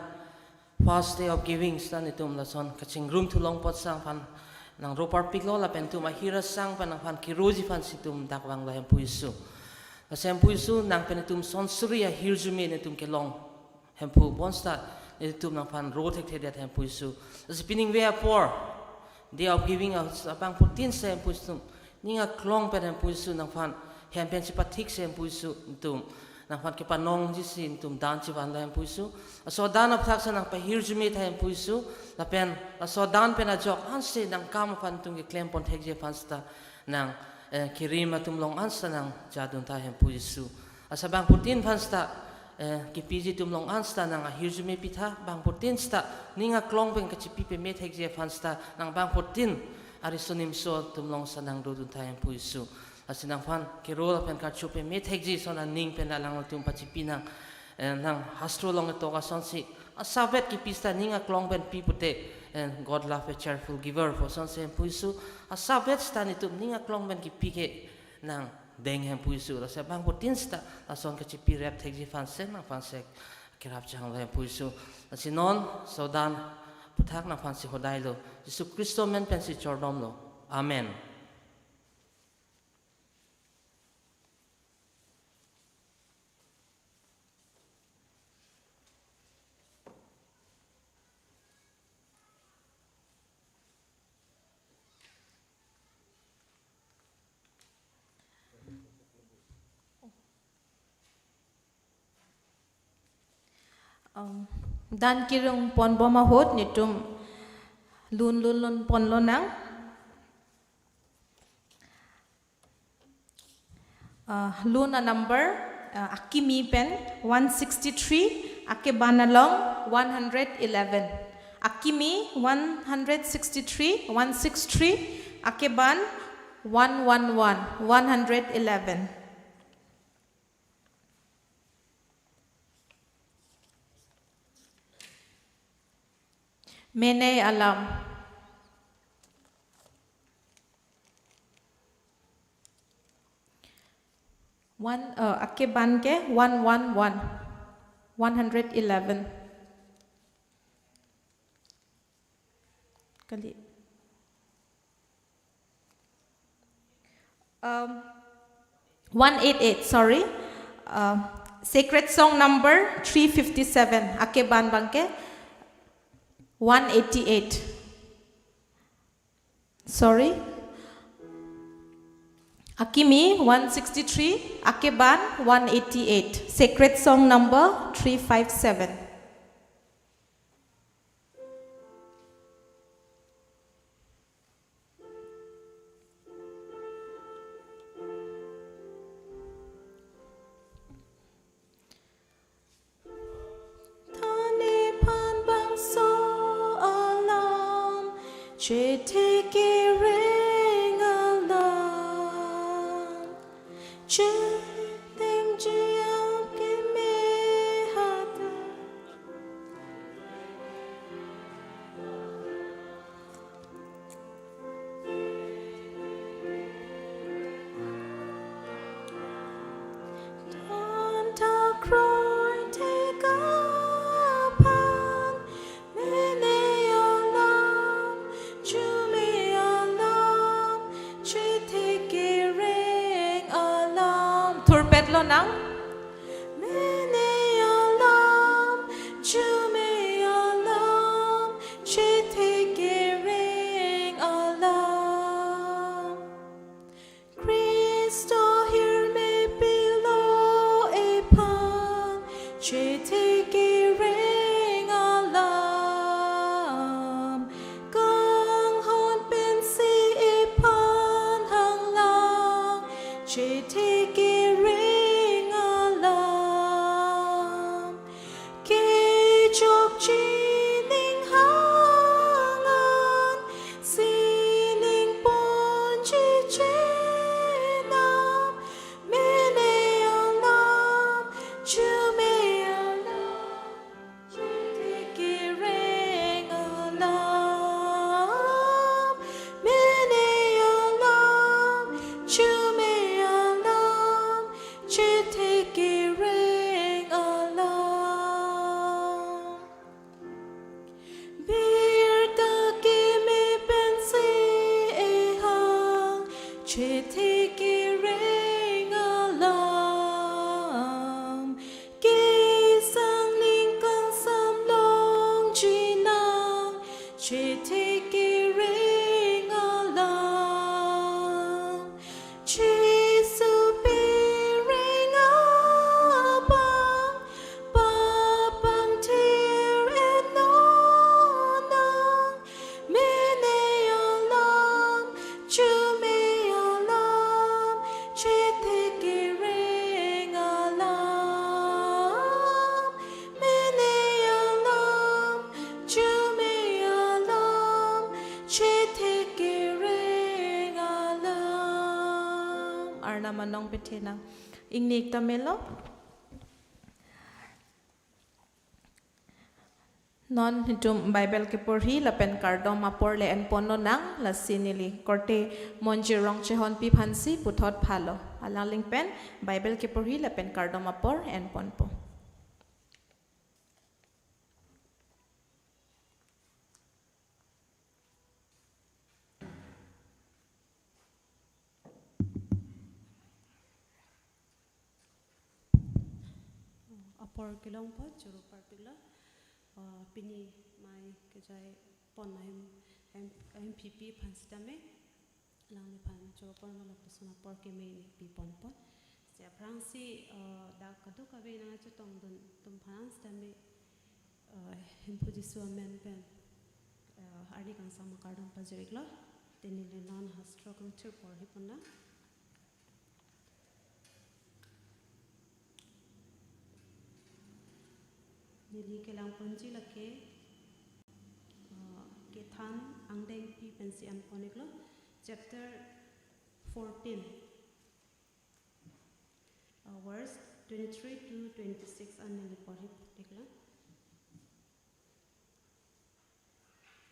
first day of giving, seta nelitum lason kachingrum thu long apot nangphan nang ro parpiklo, lapen nelitum ahir asang pen nangphan kiroji aphansi nelitum dak vanglo Hemphu Jisu. Lasi Hemphu Jisu, nang pen nelitum sonsuri ahirjume nelitum kelong Hemphu, bonseta nelitum nangphan ro thekthedet Hemphu Jisu. Lasi pining ve apor, day of giving a-, abangphutin seta Hemphu Jisu, ning aklong pen Hemphu Jisu nangphan hem pen chepathik seta Hemphu Jisu nelitum nangphan kepanongjisi nelitum dan chevanlo Hemphu Jisu. Laso dan aputhak seta nang pahirjume tha Hemphu Jisu. Lapen laso dan pen ajok ansi nang kam aphan nelitum keklem pon thekji aphan seta nang, eh, kirim atum along an seta nang jadun tha Hemphu Jisu. Lasi abangphutin aphan seta, eh, kipiji atum along an seta nang ahirjume pitha, bangphutin seta ning aklong pen kachipi pame thekji aphan seta nang bangphutin ariso nimso atum along seta nang dodun tha Hemphu Jisu. Lasi nangphan kero lapen karcho pame thekji ason aning pen alanglitum pachipi nang, eh, nang hastro along ketok asonsi, asavet kipi seta ning aklong pen pi pute, eh, God love a cheerful giver pu asonsi Hemphu Jisu, asavet seta nelitum ning aklong pen kipi ke nang deng Hemphu Jisu. Lasi abangphutin seta lason kachipi rep thekji aphan seta nangphan sek kerap chang Hemphu Jisu. Lasi non laso dan aputhak nangphansi hodailo. Jisu Khristo amen pensi chordomlo. Amen. Um, dan kirung ponbom ahut nelitum lun lun lun ponlonang. Uh, lun anumber, uh, akimi pen one sixty-three, akeban along one hundred eleven. Akimi one hundred sixty-three, one six three, akeban one one one, one hundred eleven. Menei alam. One, uh, akeban ke one one one, one hundred eleven. Kali. Um, one eight eight, sorry. Uh, sacred song number three fifty-seven. Akeban abangke one eighty-eight. Sorry. Akimi one sixty-three, akeban one eighty-eight. Sacred song number three five seven. Than nephan bangso alam, chethek kereng alam, chetengji akeme hadak. Than ta kroikre aphan, menei alam, arjume alam, chethek kereng alam. Thurpetlonang. Menei alam, arjume alam, chethek kereng alam. Khristo ahirjume pilo ephan, chethek kereng alam. Chethek kereng alam, kechokche ning hangan, sining ponji chenam, mene alam, chume alam. Chethek kereng alam, mene alam, chume alam, chethek kereng alam. Birta keme pensi ehang, chethek kereng alam, kesang ning kangsam longji nang, chethek kereng alam. Jisu pereng abang, papang thir eno nang, mene alam, chume alam, chethek kereng alam, mene alam, chume alam, chethek kereng alam. Arnam anong pethenang. Ingni ik ta melo. Non itum Bible keporhi lapen kardom apor le enpon lonang, lasi neli korte Monjir Rongchehonpi aphansi puthot phalo. Alangli pen Bible keporhi lapen kardom apor enponpo. Apor kelong apot choro parpiklo, ah, pini mai kejai pon ahem, hem, hemphipi aphan sitame, alangliphan choro pon ma lapuson apor keme neli piponpo. Si aphrangsi, ah, dak kadokave nangchetongdun atum aphan sitame, ah, Hemphu Jisu amen pen, ah, arni kangsam akardom pajir-iklo. Te neli non hastro kangthir porhi ponnang. Neli kelang ponji lake, ah, Kethan angdengpi pensi enpon-iklo, chapter fourteen, ah, verse twenty-three to twenty-six an neli porhi-iklo.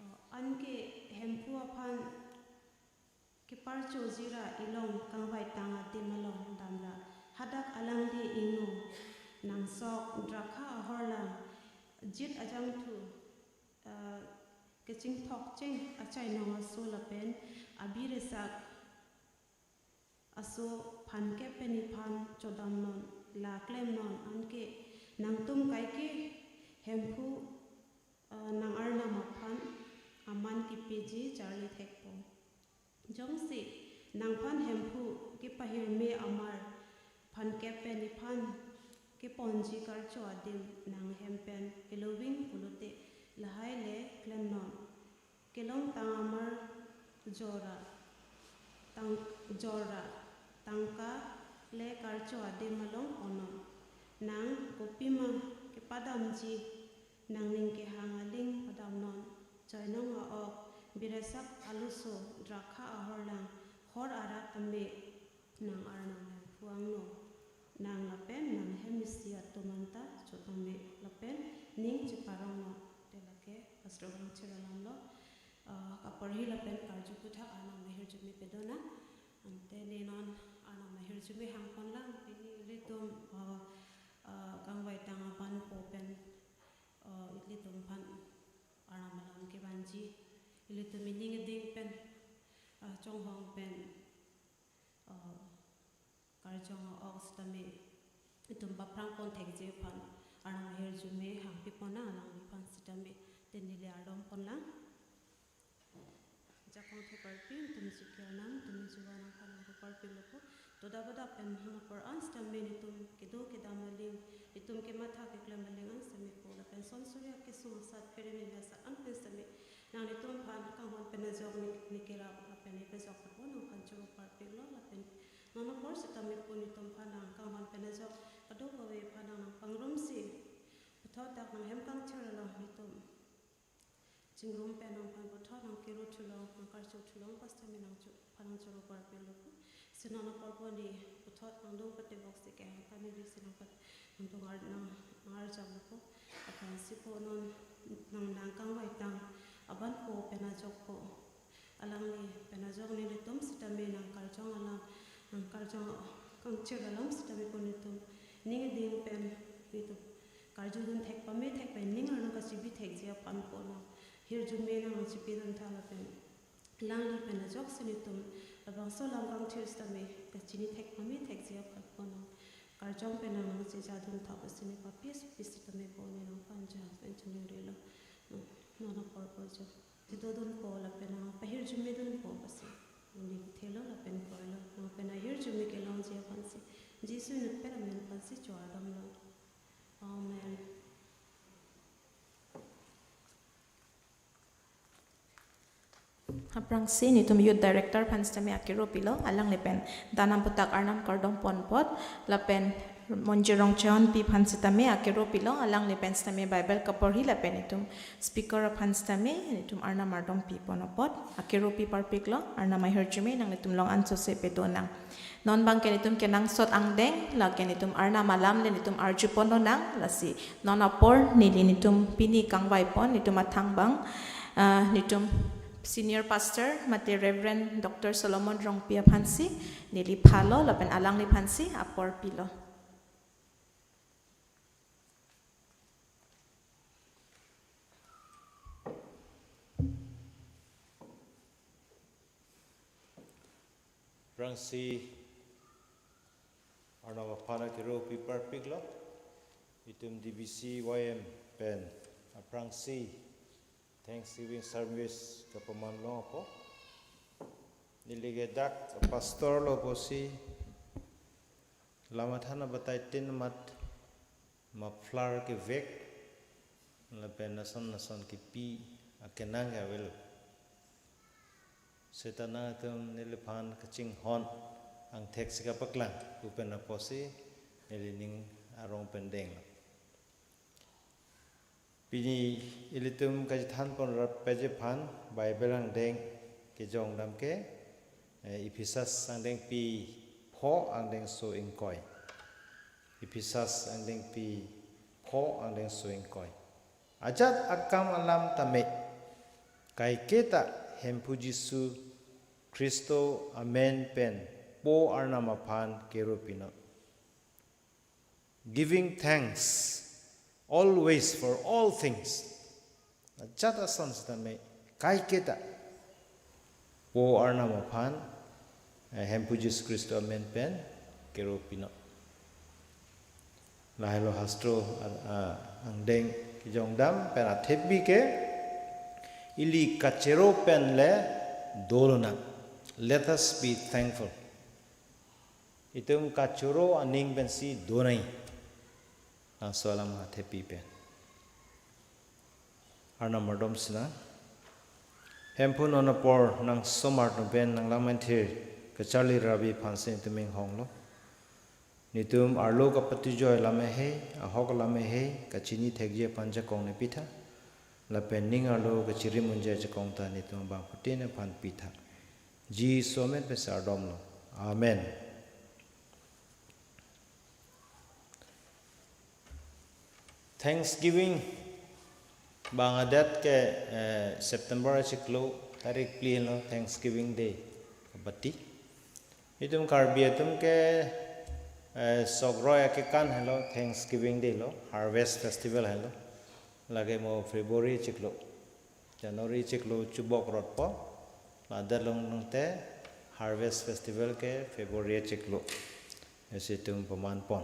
Ah, anke Hemphu aphan keparchoji ra ilong kangvaitang adim along damra, hadak alangli ingno, nangsok, drakha ahorlang, jit ajangthu, ah, kechingthokcheng achainong aso lapen abiresak aso phankep pen nephan chodamnon, la klemnon, anke nangtum kaike Hemphu, ah, nang-arnam aphan aman kepeji charli thekpo. Jongsi nangphan Hemphu kepahirme amar phankep pen nephan keponji karcho adim nanghem pen eloving pulote lahai le klemnon. Kelongtang amar jora, tang-, jora, tangka le karcho adim along onnon. Nang kopima kepadamji, nangning kehang aling padamnon. Chainong a-ok, biresak aluso, drakha ahorlang, hor arat tame nang-arnam Hemphu angno. Nang lapen nanghem isi atum anta chotame lapen ning cheparongnon. Te lake hastro kangthir alamlo. Ah, kaporhi lapen karju aphuthak Arnam ahirjume pedonang. Ante ne non Arnam ahirjume hangponlang, pini ilitum, ah, ah, kangvaitang avanpo pen, ah, ilitum aphan Arnam alam kevanji, ilitum ining iding pen, ah, chonghong pen, ah, karjong a-ok sitame itum paphrang pon thekji aphan Arnam ahirjume hangpi ponnang alangliphan sitame. Te neli ardom ponlang. Jakong theparpi, netum chikir nang, netum juva nangphan nangparpiklo pu. Toda bada pen hang apor an sitame netum kedo kedam aling, netum kematha keklem aling an sitame pu, lapen son suri akesung asat phereme asat an pen sitame nanglitum aphan kanghon pen ajok ne, ne kerap lapen ne pejok apot nangphan choro parpiklo, lapen non apor sitame pu netum aphan nangkanghon pen ajok kadokave aphan nangpangrumsi, puthot dak nanghem kangthir along netum chingrum pen nangphan puthot nangkiru thulong, nangkarcho thulong, pastor mi nangcho, phan nangchoro parpelo pu. Si non apor pu ne puthot nangdung patevoksi kehang kaniri si nangpat nangdung ar-, nang, nang-arjaplo pu. Aphansi pu non nang, nangkangvaitang abang pu pen ajok pu. Alangli pen ajok nelitum sitame nangkarjong alam, nangkarjong kangthir alam sitame pu netum ning ading pen netum karjudun thek pame thek pen ning arlo kachibi thekji aphan pu nang hirjume nang chipidun tha lapen alangli pen ajoksi netum labangso alam kangthir sitame kachini thek pame thekji aphan pu nang karjong pen nang nangchejadun tha pusi ne papi sopi sitame pu ne nangphan ja pen chiningrilo. Non apor pu jo. Chedodunpo lapen nangpahirjumedunpo pusi ne thelo lapen kroilo. Nang pen ahirjume kelongji aphansi Jisu inutpet amen aphansi chordomlo. Amen. Aphrangsi netum Youth Director aphan sitame akero pilo, alangli pen danam putak arnam kardom pon apot, lapen Monjirong Chehonpi aphan sitame akero pilo, alangli pen sitame Bible kaporhi lapen netum speaker aphan sitame netum arnam ardom pi pon apot akero pi parpiklo. Arnam ahirjume nanglitum along ansose pedo nang. Non abangke netum kenangsot angdeng, lake netum arnam alam le netum arju pon lonang, lasi non apor neli netum pini kangvai pon, netum athang abang, ah, netum Senior Pastor mate Reverend Doctor Solomon Rongpi aphansi neli phalo lapen alangliphansi apor pilo. Aphrangsi arnam aphan akero pi parpiklo. Itum D B C Y M pen aphrangsi Thanksgiving service kapaman long apo. Neli ke dak pastor lo pusi lam athan abatai tin mat muffler kevek lapen nason nason kepi akenang ke avelo. Seta nangtum neliphan kachinghon angthek si kapaklang pu pen apotsi neli ning arong pen denglo. Pini ilitum kachethan pon rap peje aphan Bible angdeng kejong dam ke, eh, Ephesus angdengpi pho angdengso ingkoi. Ephesus angdengpi pho angdengso ingkoi. Ajat akam alam tame kaiketa Hemphu Jisu Khristo amen pen Po Arnam aphan kero pinon. Giving thanks always for all things. Ajat ason sitame kaiketa Po Arnam aphan, eh, Hemphu Jisu Khristo amen pen kero pinon. Lahelo hastro, ah, ah, angdeng kejong dam pen athepi ke ili kachero pen le dolonang. Let us be thankful. Itum kachoro aning pensi donai. Laso alam athepi pen Arnam ardom sinang. Hemphu non apor nang somar tum pen nang lamai thir kacharli Rabi aphansi netum inghonglo. Netum arlo kapatujoi alam hei, ahok alam hei, kachini thekji aphan jakong ne pitha. Lapen ning arlo kachirim unji ajakong ta netum abangphutin aphan pitha. Jisu amen pensi ardomlo. Amen. Thanksgiving bang adet ke, eh, September achiklo tarik phli lo Thanksgiving Day kapati. Itum Karbi atum ke, eh, sok roi akekan helo Thanksgiving Day lo, Harvest Festival helo. Lake mo February achiklo. January achiklo chubok rotpo. Ladak long nangte Harvest Festival ke February achiklo. Isi itum paman pon.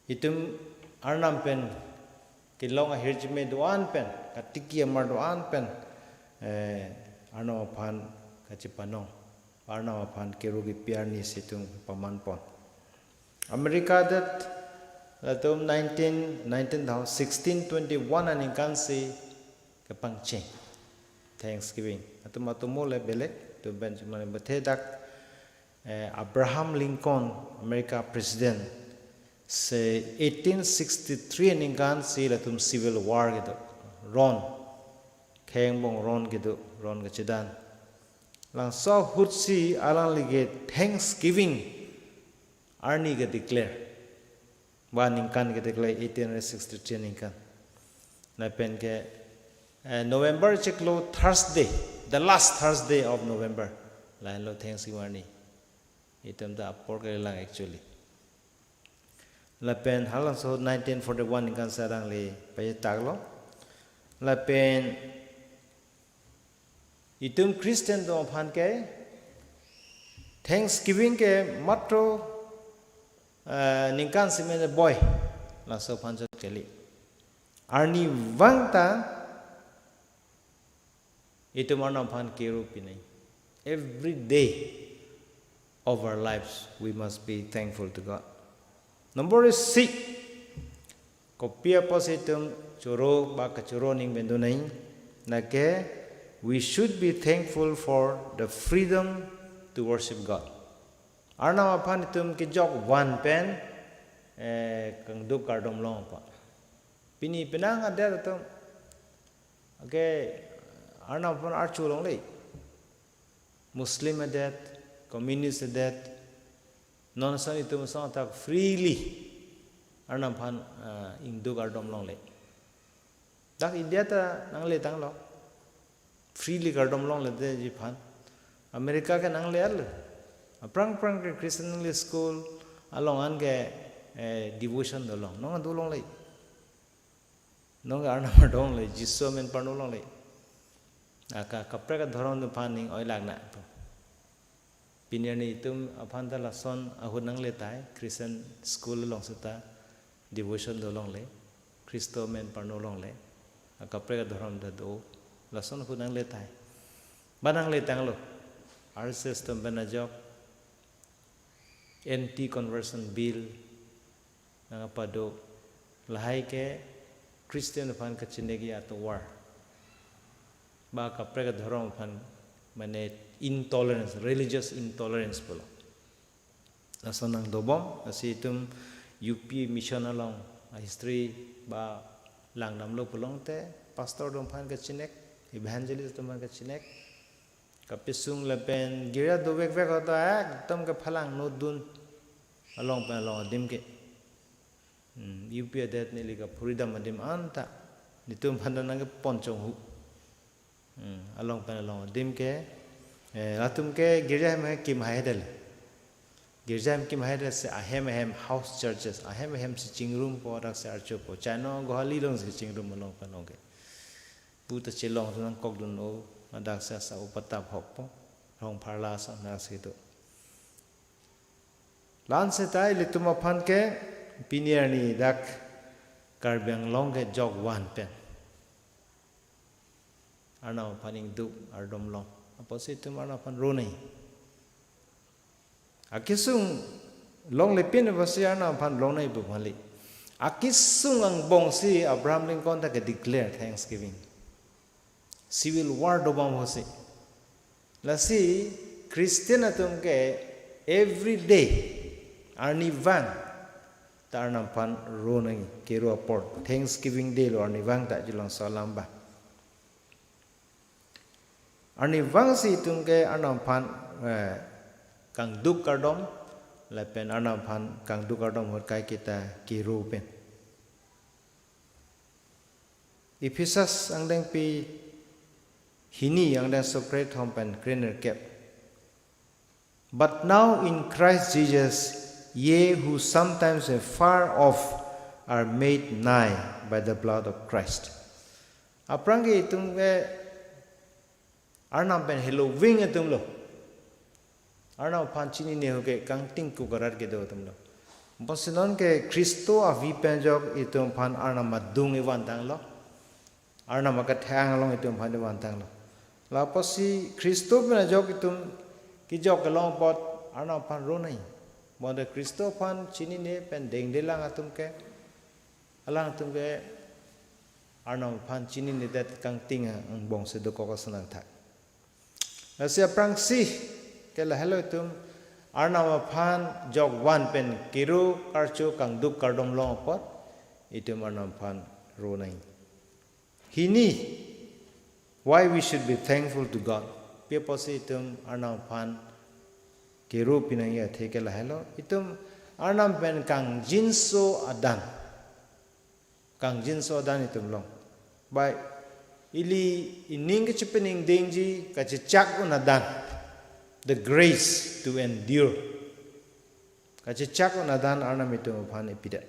Itum Arnam pen kelong ahirjume do-an pen, katiki amar do-an pen, eh, Arnam aphan kachepanong. Arnam aphan kero kepi arni si itum paman pon. America adet latum nineteen, nineteen thou-, sixteen twenty-one aningkan si kepangcheng Thanksgiving. Atum atum mo le belek, atum pen cuma bethe dak eh, Abraham Lincoln, America President, si eighteen sixty-three aningkan si latum Civil War kedo, ron, khei angbong ron kedo, ron kachedan. Laso ahut si alangli ke Thanksgiving arni ke declare. Ba ningkan ke declare eighteen sixty-three aningkan. Lapen ke, eh, November chiklo Thursday, the last Thursday of November, lahenlo Thanksgiving arni. Itum ta apor kalilang actually. Lapen halabangso nineteen forty-one aningkan si alangli payetaklo. Lapen itum Christian atum aphan ke Thanksgiving ke matro, eh, ningkan sitame boi, laso aphan chot kali. Arnivang ta itum Arnam aphan kero pinangji. Every day of our lives, we must be thankful to God. Number six, kopi apotsi itum choro ba kachoro aning pen do nangji? Lake, we should be thankful for the freedom to worship God. Arnam aphan itum kejok van pen, eh, kangduk kardom longpo. Pini penang adet atum ke Arnam aphan archo longle. Muslim adet, communist adet, non ason itum asong athak freely Arnam aphan, ah, ingduk kardom longle. Dak India ta nangletanglo. Freely kardom longledetji aphan. America ke nangle-etlo. Aphrang aphrang ke Christian nangli school along an ke, eh, devotion dolong. Non do longle. Non ke Arnam ardom longle, Jisu amen parno longle. Aka kaprek adhorom atum aphan ning oilak na. Pini arni itum aphan ta lason ahut nangle tahai, Christian school along seta devotion do longle, Khristo amen parno longle, akaprek adhorom ta do, lason ahut nangle tahai. Ba nangletanglo, R S S atum pen ajok, anti conversion bill, nangkepado, lahai ke Christian aphan kachinekji atovar. Ba kaprek adhorom aphan, mane intolerance, religious intolerance pulo. Lason nangdobom, lasi itum U P mission along, a history ba langdamlo pulote, pastor atum aphan kachinek, evangelist atum aphan kachinek, kapisung lapen girja dovekvek ahut ekdom kephalang nodun along pen along adim ke. Hmm, U P adet neli kaphuridam adim anta, netum aphan ta nangkepon chonghu. Hmm, along pen along adim ke, eh, latum ke girja ahem ahem kim haihedetlo. Girja ahem kim haihedetsi ahem ahem house churches, ahem ahem si chingrumpo, dak si archopo. China Guwahati along si chingrum along pen along ke. Pu ta chelong atum nangkokdun-o, ladak si asa upatap hokpo, rong pharla sa dak si do. La-an seta ilitum aphan ke pini arni dak Karbi Anglong kejok van pen Arnam aphan ingduk kardom long apotsi itum Arnam aphan ronangji. Akesung longlepin apotsi Arnam aphan longnangji pu kali. Akesung angbongsi Abraham Lincoln ta ke-declare Thanksgiving. Civil War dobom ahutsi. Lasi Christian atum ke every day arnivang ta Arnam aphan ronangji, kero apor. Thanksgiving Day lo arnivang ta, jilong so alam ba. Arnivangsi itum ke Arnam aphan, eh, kangduk kardom, lapen Arnam aphan kangduk kardom ahut kaiketa kero pen. Ephesus angdengpi hini, angdengso krethom pen krenerkep. But now in Christ Jesus, ye who sometimes were far off are made nigh by the blood of Christ. Aphrang ke itum ke Arnam pen heloving atumlo. Arnam aphan chinine ahut ke kangting kukarat kedo atumlo. Bonsi non ke Khristo avi pen ajok itum aphan Arnam adung ivantanglo. Arnam akathang along itum aphan ivantanglo. La apotsi Khristo pen ajok itum kejok kelong apot Arnam aphan ronangji. Bonta Khristo aphan chinine pen dengdelang atum ke, alangtum ke Arnam aphan chininedet kangting angbongsi dokok ason nangthak. Lasi aphrangsi ke lahelo itum Arnam aphan jokvan pen kero karcho kangduk kardom long apot itum Arnam aphan ro nang. Hini, why we should be thankful to God? Pi apotsi itum Arnam aphan kero pinangji athe ke lahelo. Itum Arnam pen kangjinso adan. Kangjinso adan itum long. Bai ili ining kachepeningdingji kachechak un adan. The grace to endure. Kachechak un adan Arnam itum aphan ipidet.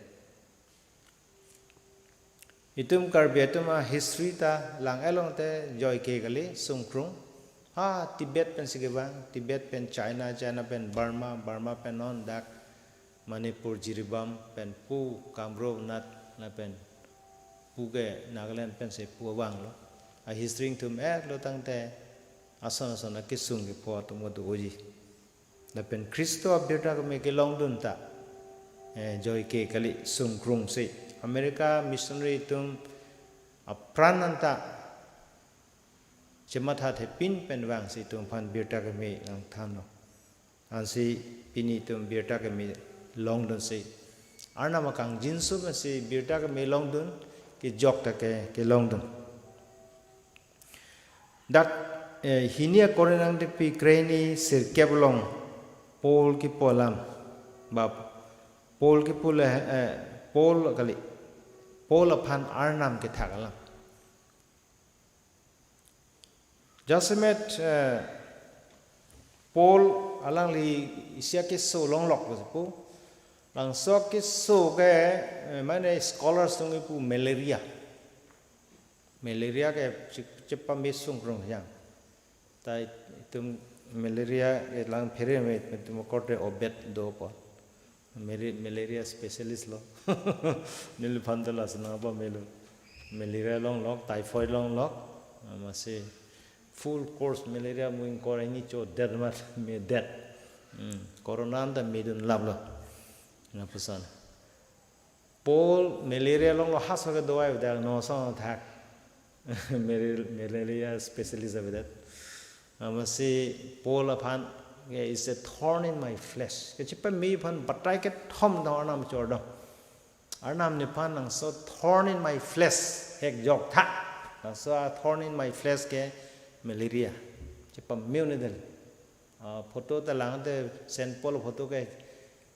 Itum Karbi atum a history ta lang elong te joike kali sungkrung. Ha Tibet pensi kevang, Tibet pen China, China pen Burma, Burma pen non dak Manipur, Jiribam pen pu, Kamrup, Nat lapen pu ke Nagaland pensi pu vanglo. A history ingthum-etlo tangte ason ason akesung kepho atum kedo-oji. Lapen Khristo abirta keme kelongdun ta, eh, joike kali sungkrungsi. America missionary atum apran anta chematha thepin pen vangsi itum aphan birta keme nangthanlo. Ansi pini itum birta keme longdunsi, Arnam akangjinso pensi birta keme longdun, kejok ta ke kelongdun. Dak, eh, hini aKorinth angdengpi krehini sirkep along Paul kipu alam, ba Paul kipu le, eh, Paul kali, Paul aphan Arnam kethak alam. Jasemet, eh, Paul alangli isi akeso longlok pusi pu. Labangso akeso ke, eh, mane scholars atum kipu malaria. Malaria ke chep-, chepame sungkrung yang. Ta itum malaria ke lang phere me itum korte Obed do po. Mari-, malaria specialist lo. Neliphan ta lason nangpamelo. Malaria longlok, typhoid longlok. Amatsi full course malaria mu ingkoi arni chodet amat medet. Hmm. Corona anta medun laplo. Lapuson. Paul malaria longlo, halaso ke dawai avedet, no song thak. Mari-, malaria specialist avedet. Amatsi Paul aphan ke is a thorn in my flesh. Kechepame aphan batai kethom do Arnam chordom. Arnam nephan nangso thorn in my flesh hek jok tha. Nangso a thorn in my flesh ke malaria. Chepame un-edetlo. Ah, photo ta lang te Saint Paul photo ke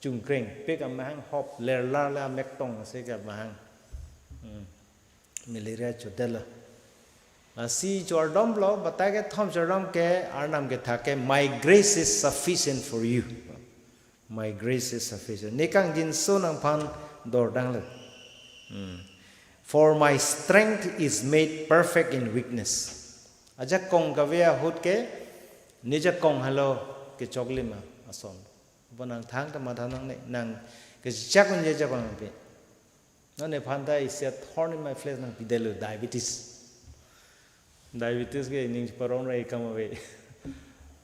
chungkreng pik amahang hop lerlar le amek tong ase ke amahang. Hmm. Malaria chodetlo. Lasi chordomlo, batai kethom chordom ke Arnam kethak ke, "My grace is sufficient for you." My grace is sufficient. Ne kangjinso nangphan dordanglo. Hmm. "For my strength is made perfect in weakness." Ajakong kave ahut ke, ne jakong helo kechoklim ason. Bo nangthang ta matha nangne, nang kechak unje jakong pi. Non nephan ta isi a thorn in my flesh nangpidetlo, diabetes. Diabetes ke ining parong rai kam ave.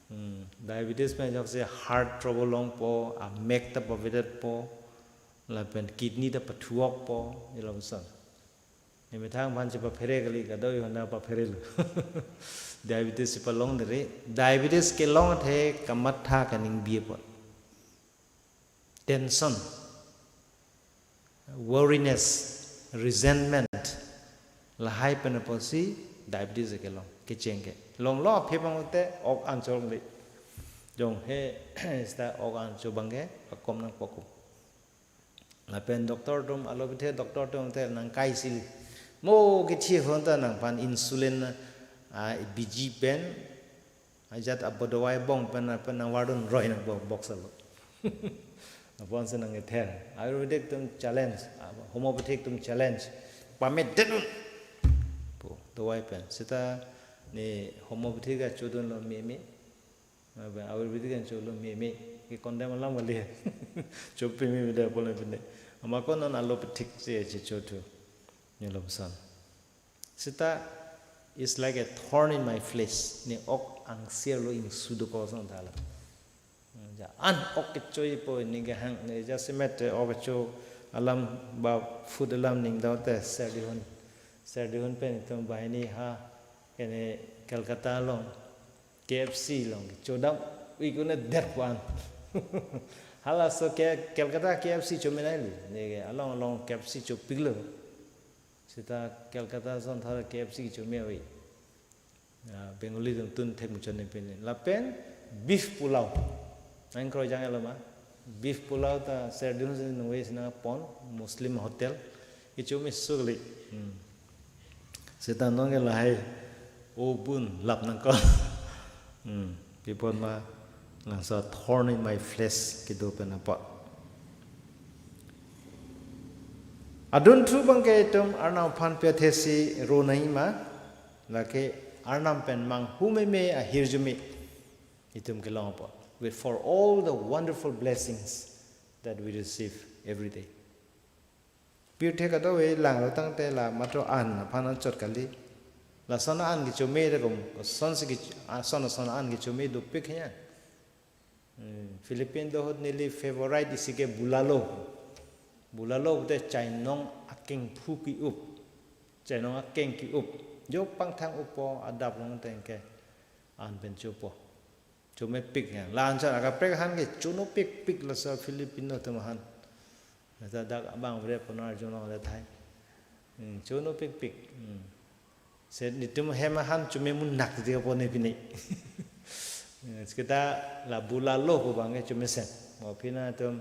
Hmm, diabetes pen joksi heart trouble longpo, amek ta pavedetpo, lapen kidney ta pathuokpo, ilomson. Ne methang aphan chepaphere kali, kadoi honda papherelo. Diabetes chepalongdetri, diabetes kelong athe kamatha kaningbi apot. Tension, weariness, resentment, lahai pen apotsi diabetes kelong, kecheng ke. Longlo aphi bang te ok an cholong le. Jong he, seta ok an cho bang ke, akom nangpokum. Lapen doctor atum, allopathy doctor atum te nangkai sili. Mo kithi hon ta nangphan insulin, ah, biji pen, ajat abo dawai bong pen, pen nangvardun roi nang bo-, box alo. Lapuson si nang-ether. Ayurvedic atum challenge, ah, homeopathic atum challenge. Pamedetdun. Pu, dawai pen. Seta ne homeopathic ke chodunlo meme. Abe, Ayurvedic an cholo meme, ke condemn alam kali. Chopi meme de apol pine. Amat ko non allopathic si checho thu. Nilomson. Seta is like a thorn in my flesh. Ne ok angsir lo ingsu dokok song thala. Ja an ok kechoipo ne kehang, ne jasemet ok kecho alam ba food alam ning daute serdihun. Serdihun pen itum banghini ha kene Kolkata along K F C along kechodam ik un-edetpo an. Halaso ke Kolkata K F C chome nangli. Ne along along K F C chopiklo. Seta Kolkata ason thar K F C chome ave. Ah, Bengali atum tun thek muchot ne pini. Lapen beef pulao. Nang kroi jang elo ma. Beef pulao ta serdun si nungve si nangpon Muslim hotel. Kechome sukli. Hmm. Seta non ke lahai o bun lap nangkok. Hmm. Pi apot ma, langsa thorn in my flesh kedo pen apot. Adunthu abang ke itum Arnam aphan pi athe si ro nangji ma, lake Arnam pen manghu meme ahirjume itum kelong apot. With, for all the wonderful blessings that we receive every day. Pirthe kadokave langlo tangte la matro an aphan anchot kali. Lason an kechome re kom, son si kech-, a, son son an kechome dopik ya. Hmm, Philippine do ahut neli favorite isi ke bulalo. Bulalo te chainong akengphu ki-up. Chainong akeng ki-up. Jo pangthang upo adap long teng ke an pen chopo. Chomepik ya. La anchot akaprek aphan ke chonopikpik laso Filipino atum aphan. Nata dak abang vre ponar jono le thai. Hmm, chonopikpik. Hmm. Se netum hem aphan chome munak ti apot ne pini. Eh, kita la bulalo pu abang ke chomesen. Mo pina atum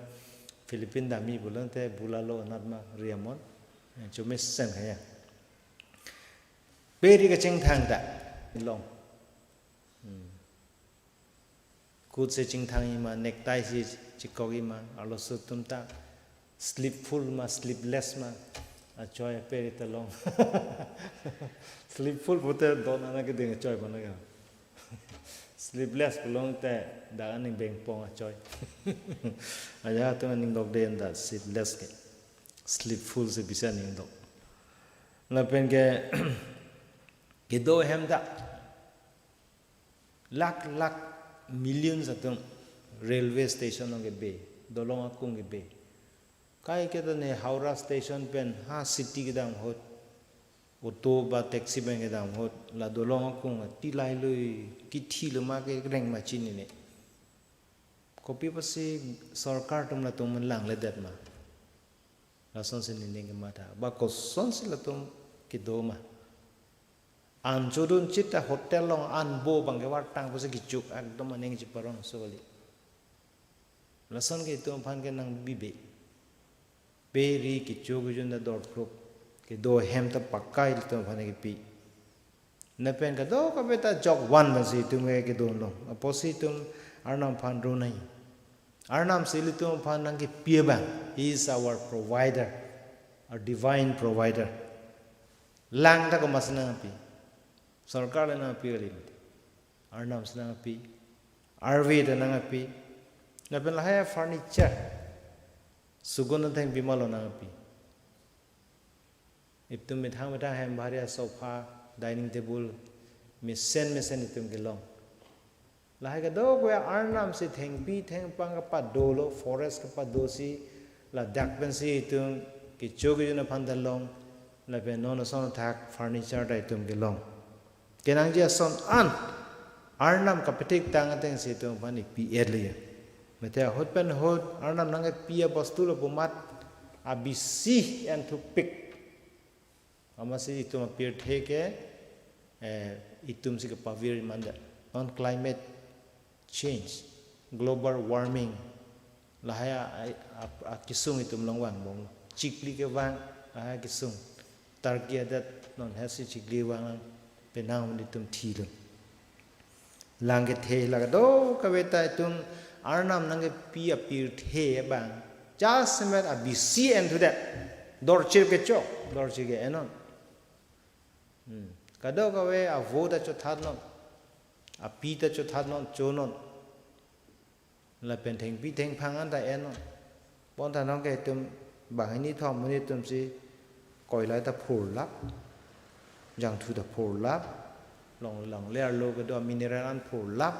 Philippine damji pulote bulalo anat ma riamon. Eh, chomesen kaya. Pe ri kachingthang ta long. Hmm. Coat si chingthangji ma, necktie si chekokji ma, arloso atum ta sleepful ma, sleepless ma, achoi ape ri ta long. Sleepful pute don ana keding achoi mana ka. Sleepless pu long te dak aning bengpong achoi. Ajahak atum aning dokde anta sleepless ke. Sleepful si bisa aning dok. Lapen ke kedo ahem ta lakh lakh millions atum railway station along kebe, dolong akung kebe. Kaiketa ne Howrah station pen ha city kedam ahut, auto ba taxi pen kedam ahut, la dolong akung ati lailui, kithilo ma kereng ma chinine. Kopi apotsi sorkar atum latum langledet ma. Lasonsi nening kematha. Ba kosonsi latum kedo ma. An chodun chit ta hotel along an bo abang ke vartang pusi kechuk ekdom aning cheparong so kali. Lason ke itum aphan ke nangbibe. Pe ri kecho kejun ta dorplup. Kedo ahem ta pakka ilitum aphan kepi. Lapen kadokave ta jokvan pensi itum ke kedon long. Apotsi itum Arnam aphan ro nangji. Arnam si ilitum aphan nangkepi abang. He is our provider, our divine provider. Lang ta komatsi nangpi? Sorkar le nangpi kali mati. Arnam si nangpi. Arve ta nangpi. Lapen lahai furniture. Sugun athengpi ma lo nangpi. Itum methang methang hem bahari asofa, dining table, mesen mesen itum kelong. Lahai kadokave Arnam si thengpi thengpang kapado lo, forest kapado si, ladak pensi itum kecho kejun aphan ta long, lapen non ason athak furniture ta itum kelong. Kenangji ason an Arnam kapathik tang atengsi itum aphan ipi-et le ya. Mate ahut pen ahut Arnam nangkepi abostu lo pu amat abisi enthupik. Amatsi itum apirthe ke, eh, itum si kepavir manda. Non climate change, global warming, lahai a, a, a, akesung itum long vangbom. Chikli kevang, lahai akesung. Turkey adet non hesi chikli vang lang penang itum thilo. Lang kethe la kadokave ta itum Arnam nangkepi apirthe abang. Jasemet abisi enthudet. Dorchir kechok, dorchir ke-ennon. Hmm. Kadokave avo ta chothatnon. Api ta chothatnon, chonon. Lapen thengpi thengphang an ta ennon. Bonta nonke itum banghini thom monit atumsi koilai ta phurlap. Jangthu ta phurlap. Long longle arlo kedo mineral an phurlap.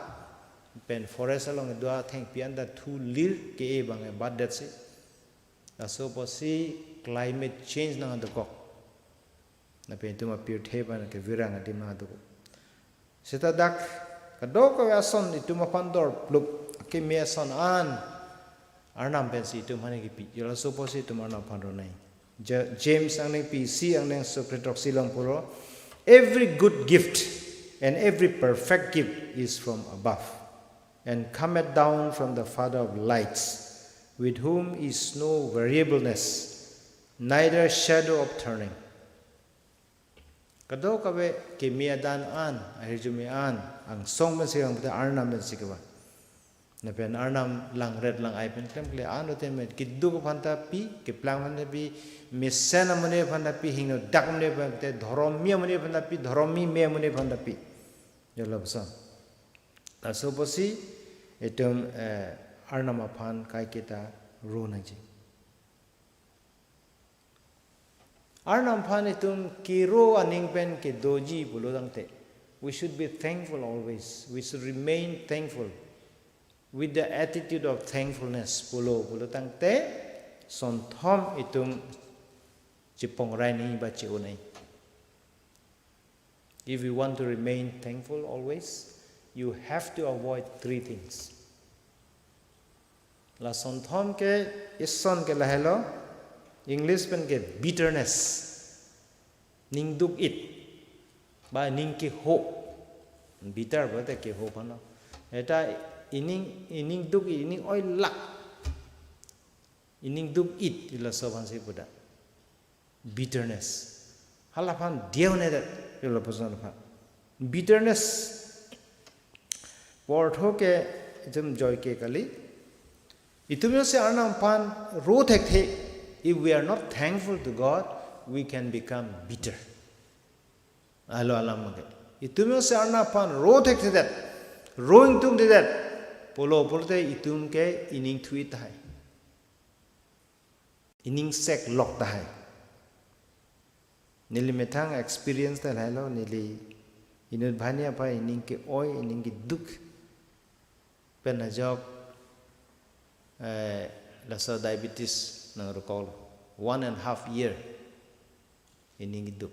Pen forest along kedo thengpi an ta thulir ke-e abang ebatdetsi. Laso apotsi climate change nangdokok. Lapen itum apirthe abang kevirang adim nangdokok. Seta dak kadokave ason itum aphan dorplup Keme ason an Arnam pensi itum aphan kipi. Laso apotsi itum Arnam aphan ronai. Ja-, James angdengpi isi angdengso kre-throksi along pulo, "Every good gift and every perfect gift is from above, and cometh down from the Father of lights, with whom is no variableness, neither shadow of turning." Kadokave keme adan an, ahirjume an, angsong pensi kevang, pute Arnam pensi kevang. Lapen Arnam langret lang-ai pen klemkle an, pute me keduk aphan ta pi, keplang aphan ta pi, mesen amonit aphan ta pi, hingno dak amonit aphan ta, dhorommi amonit aphan ta pi, dhorommi me amonit aphan ta pi. Jolo basa. Laso apotsi itum, eh, Arnam aphan kaiketa ronangji. Arnam aphan itum kero aning pen kedoji pulo tangte, we should be thankful always. We should remain thankful with the attitude of thankfulness pulo, pulo tangte, sonthom itum chepongrai nangji ba che-o nangji. If you want to remain thankful always, you have to avoid three things. La sonthom ke, ison ke lahelo, English pen ke bitterness, ning duk-it, ba ning keho. Bitter pulote keho aphanlo. Eta ining, ining duk-it, ining oilak, ining duk-it, laso aphansi puda. Bitterness. Hala aphan diu ne det, ilo puson aphan. Bitterness. Portho ke itum joike kali. Itum jongsi Arnam aphan ro thekthe, if we are not thankful to God, we can become bitter. Alo alam ke. Itum jongsi Arnam aphan ro thekthedet, ro ingtungthedet, pulo pulote itum ke ining thu-it tahai. Ining seklok tahai. Neli methang experience ta lahailo, neli inut banghini aphan ining ke-oi, ining keduk pen ajok, eh, laso diabetes nangrokoklo. One and half year ining keduk.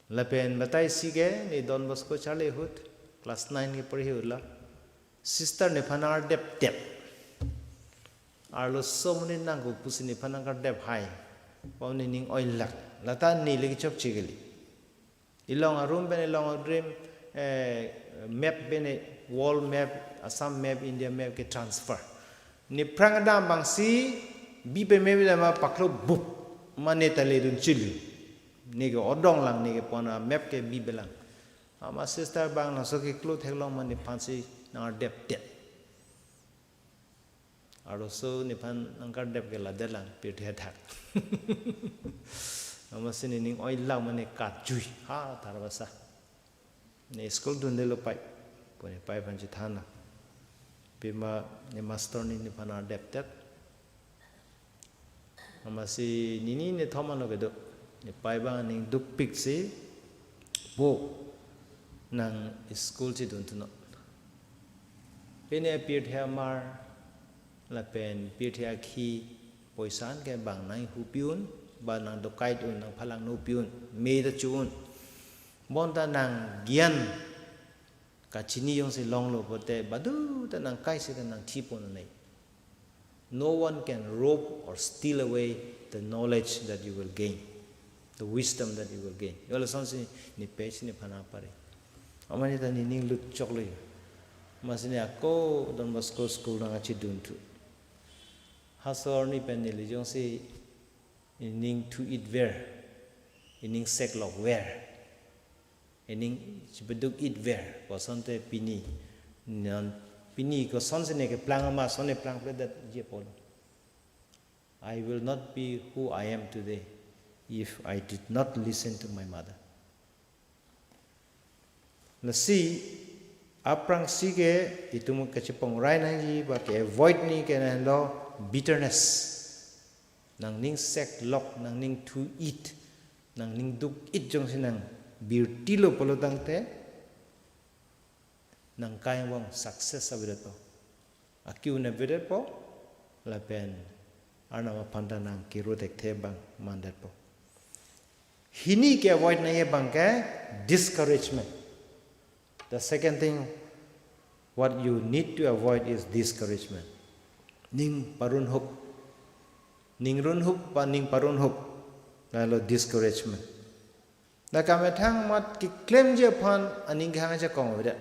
Lapen batai si ke, ne Don Bosco charli ahut, class nine ke porhi-ula. Sister nephan nangkardepdet. Arloso amonit nangkok pusi nephan nangkardep hai. Pon ne ning oilak. Lata neli kechokche kali. Ilong aroom pen ilong adrim, eh, map pen, wall map, Assam map, India map ke transfer. Ne aphrang dam abangsi, bi peme bi dam ma paklo bup, ma ne ta ledun chili. Ne ke odong lang, ne ke pon amap ke bibe lang. Ama sister abang laso keklo theklong ma nephansi nangkardepdet. Arloso nephan nangkardep ke ladak lang, pirthe athak. Amatsi ne ning oilak ma ne kachui, ha, tharbasa. Ne school dundelo pai. Pune pai aphan chethanlo. Pima ne master ni nephan nangkardepdet. Amatsi nini nethom anlo kedo. Ne pai abang aning dukpik si, po, nang school chedun thunon. Pine pirthe amar, lapen pirthe akhi, poisa an ke bang nanghupi-un, ba nangdokait-un, nangphalang-nopi-un, me ta cho-un. Bonta nang gyan kachini jongsi longlo pulote, baduta nangkai seta nangthipon nai. No one can rob or steal away the knowledge that you will gain, the wisdom that you will gain. Yo lasonsi ne page nephan nangpare. Amat ne ta ne ning lutchoklo. Amatsi ne ako Don Bosco school nangkachedun thu. Halaso arni pen neli jongsi ining thu-it ver, ining seklok ver, ining chepeduk-it ver, kosonte pini, non pini kosonsi ne keplang ama, son ne plangpledet je pulo. I will not be who I am today if I did not listen to my mother. Lasi, aphrangsi ke itum kachepongrai nangji ba ke-avoid nangji ke nanglo bitterness. Nangning seklok, nangning thu-it, nangning duk-it jongsi nang birtilo pulo tangte, nangkai angbong success avedetpo. Akiu-un avedetpo, lapen Arnam aphan ta nang kero thekthe abang mandetpo. Hini ke-avoid nangji abang ke discouragement. The second thing, What you need to avoid is discouragement. Ning parunhup. Ning runhup ba ning parunhup. Lalo discouragement. Na kamethang amat keklemji aphan aning kehang ajakong avedet.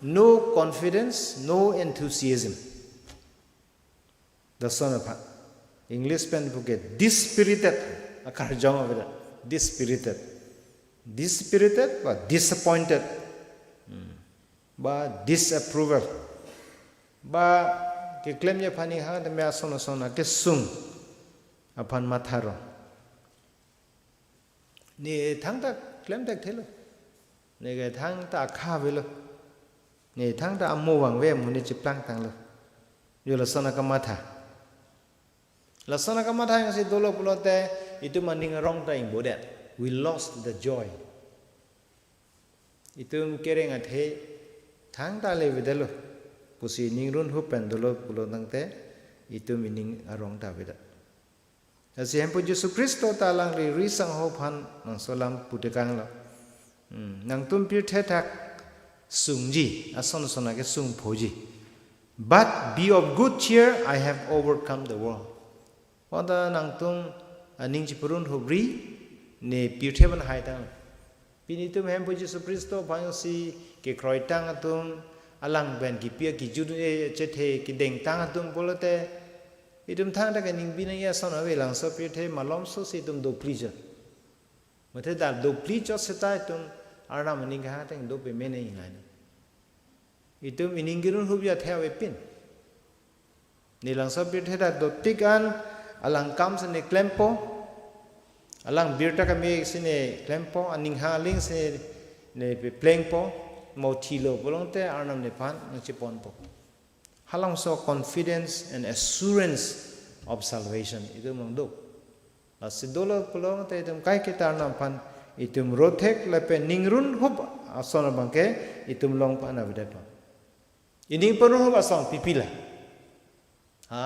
No confidence, no enthusiasm. Lason aphan. English pen puke dispirited. Akarjong avedet. Dispirited. Dispirited ba disappointed. Hmm. Ba disapproval. Ba keklemji aphan ning hang tame ason ason akesung aphan matharo. Ne thangta klemthekthelo. Ne ke thangta akha avelo. Ne thangta amo vangve amonit chiplang tanglo. Jo lason akamatha. Lason akamatha jongsi dolo pulote itum aning arong ta ingbodet. We lost the joy. Itum kereng athe thangta le avedetlo. Pusi ning runhup pen dolo pulo tangte itum ining arong ta avedet. Lasi Hemphu Jisu Khristo ta alangli ri sangho aphan nangso alam putekanglo. Hmm, nangtum pirthe athak sungji, ason ason akesung phoji. But be of good cheer, I have overcome the world. Bonta nangtum aning chiparunhup ri, ne pirthe aphan haitang. Pini itum Hemphu Jisu Khristo aphansi kekroitang atum, alang pen kipi akijut, eh, chethe kidengtang atum pulote, itum thangta kaning binang ya son ave, langso pirthe malomso si itum dophli chot. Mate dal dophli chot seta itum Arnam aning kehang ateng do peme nangji ngai. Itum ining kerunhup athe avepin. Ne langso pirthe ta dotik an alang akam si ne klempo. Alang birta keme si ne klempo, aning hang aling si ne peplengpo, mo thilo pulote Arnam nephan nangchiponpo. Halabangso confidence and assurance of salvation itum along do. Lasi dolo pulote itum kaiketa Arnam aphan itum rothek lapen ning runhup ason abangke itum longpon avedetpo. Ining parunhup ason pi pila? Ha?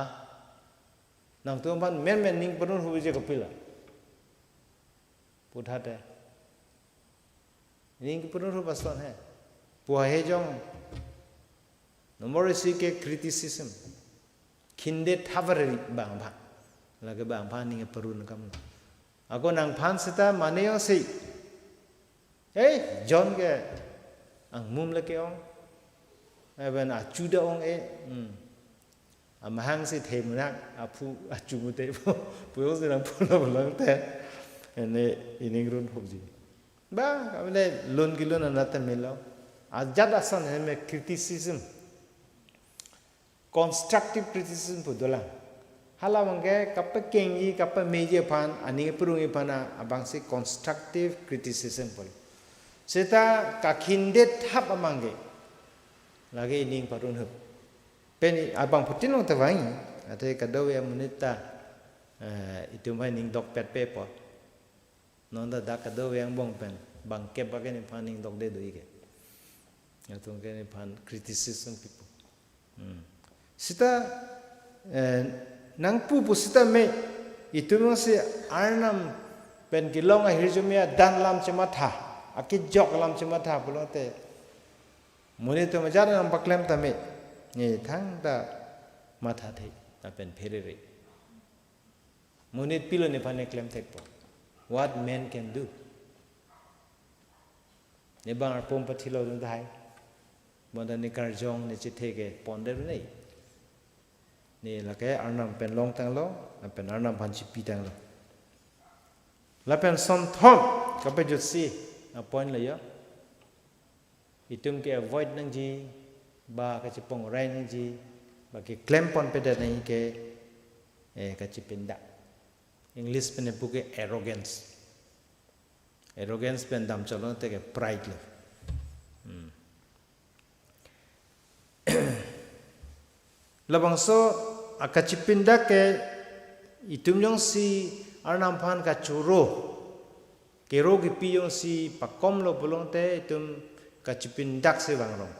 Nangtum aphan menmen ning parunhupji kopila? Puthate. Ning parunhup ason he. Pu ahejong. Nombor isi ke criticism. Khinde thavar ri bang aphan. Lake bang aphan ning parun akam. Ako nangphan seta mane jongsi, eh, John ke angmum le ke-ong. Even achu ta ong-e. Hmm. Amahang si themunak, aphu achu mute po. Pu jongsi nangpulo pulote, ne ining runhupji. Ba, kami le lun kelun anat ta melo. Ajat ason he me criticism. Constructive criticism pu dolang. Hala abangke kapekengji, kapemeji aphan, aning parungji aphan abangsi constructive criticism pulo. Seta kakhinde thap abangke lake ining parunhup. Pen abangphutin along ta vangji, athe kadokave amonit ta, eh, itum aphan ning dokpet pepo. Non ta dak kadokave angbong pen bangkep abangke nephan ning dokde do-ik ke. Atum ke nephan criticism pipo. Hmm. Seta, eh, nangpu pu seta me, itum jongsi Arnam pen kelong ahirjume adan alam chematha, akejok alam chematha pulote, monit atum ajat nangpaklem tame, ne thangta mathathe, lapen pherere. Monit pilo nephan ne klemthekpo. What man can do? Ne bang arpum pathilo dun tahai. Bonta ne karjong ne chethe ke pondet ne. Ne lake Arnam pen longtanglo, lapen Arnam aphan chipitanglo. Lapen sonthom kapejutsi apoint lo jo. Itum ke avoid nangji, ba kachipongrai nangji, ba keklem ponpedet nangji ke, eh, kachipindak. English pen pu ke arrogance. Arrogance pen damchotlo te ke pride lo. Hmm. Labangso akachipindak ke itum jongsi Arnam aphan kachoro, kero kipi jongsi pakomlo pulote itum kachipindak si vangrong.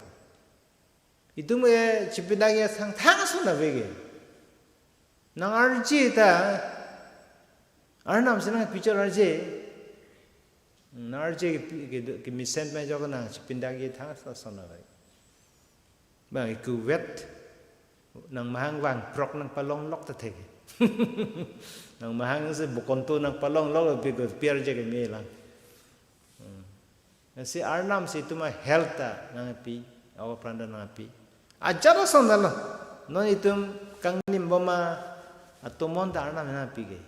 Itum ke chipindak ya sang thang ason ave ke. Nang-arje ta, Arnam si nangpichor-arje. Nang-arje ke, ke, ke mesen pen jok nangchipindak ya thang ason ave. Bang iku vet nang mahang vang prok nangpalong lok ta thek. Nang mahang si bokonto nangpalong lok, bego piar je ke me lang. Hmm. Si Arnam si itum a-health ta nangpi, awa pran ta nangpi. Ajat ason dalo. Non itum kangnim bom atomon ta Arnam nangpi ke.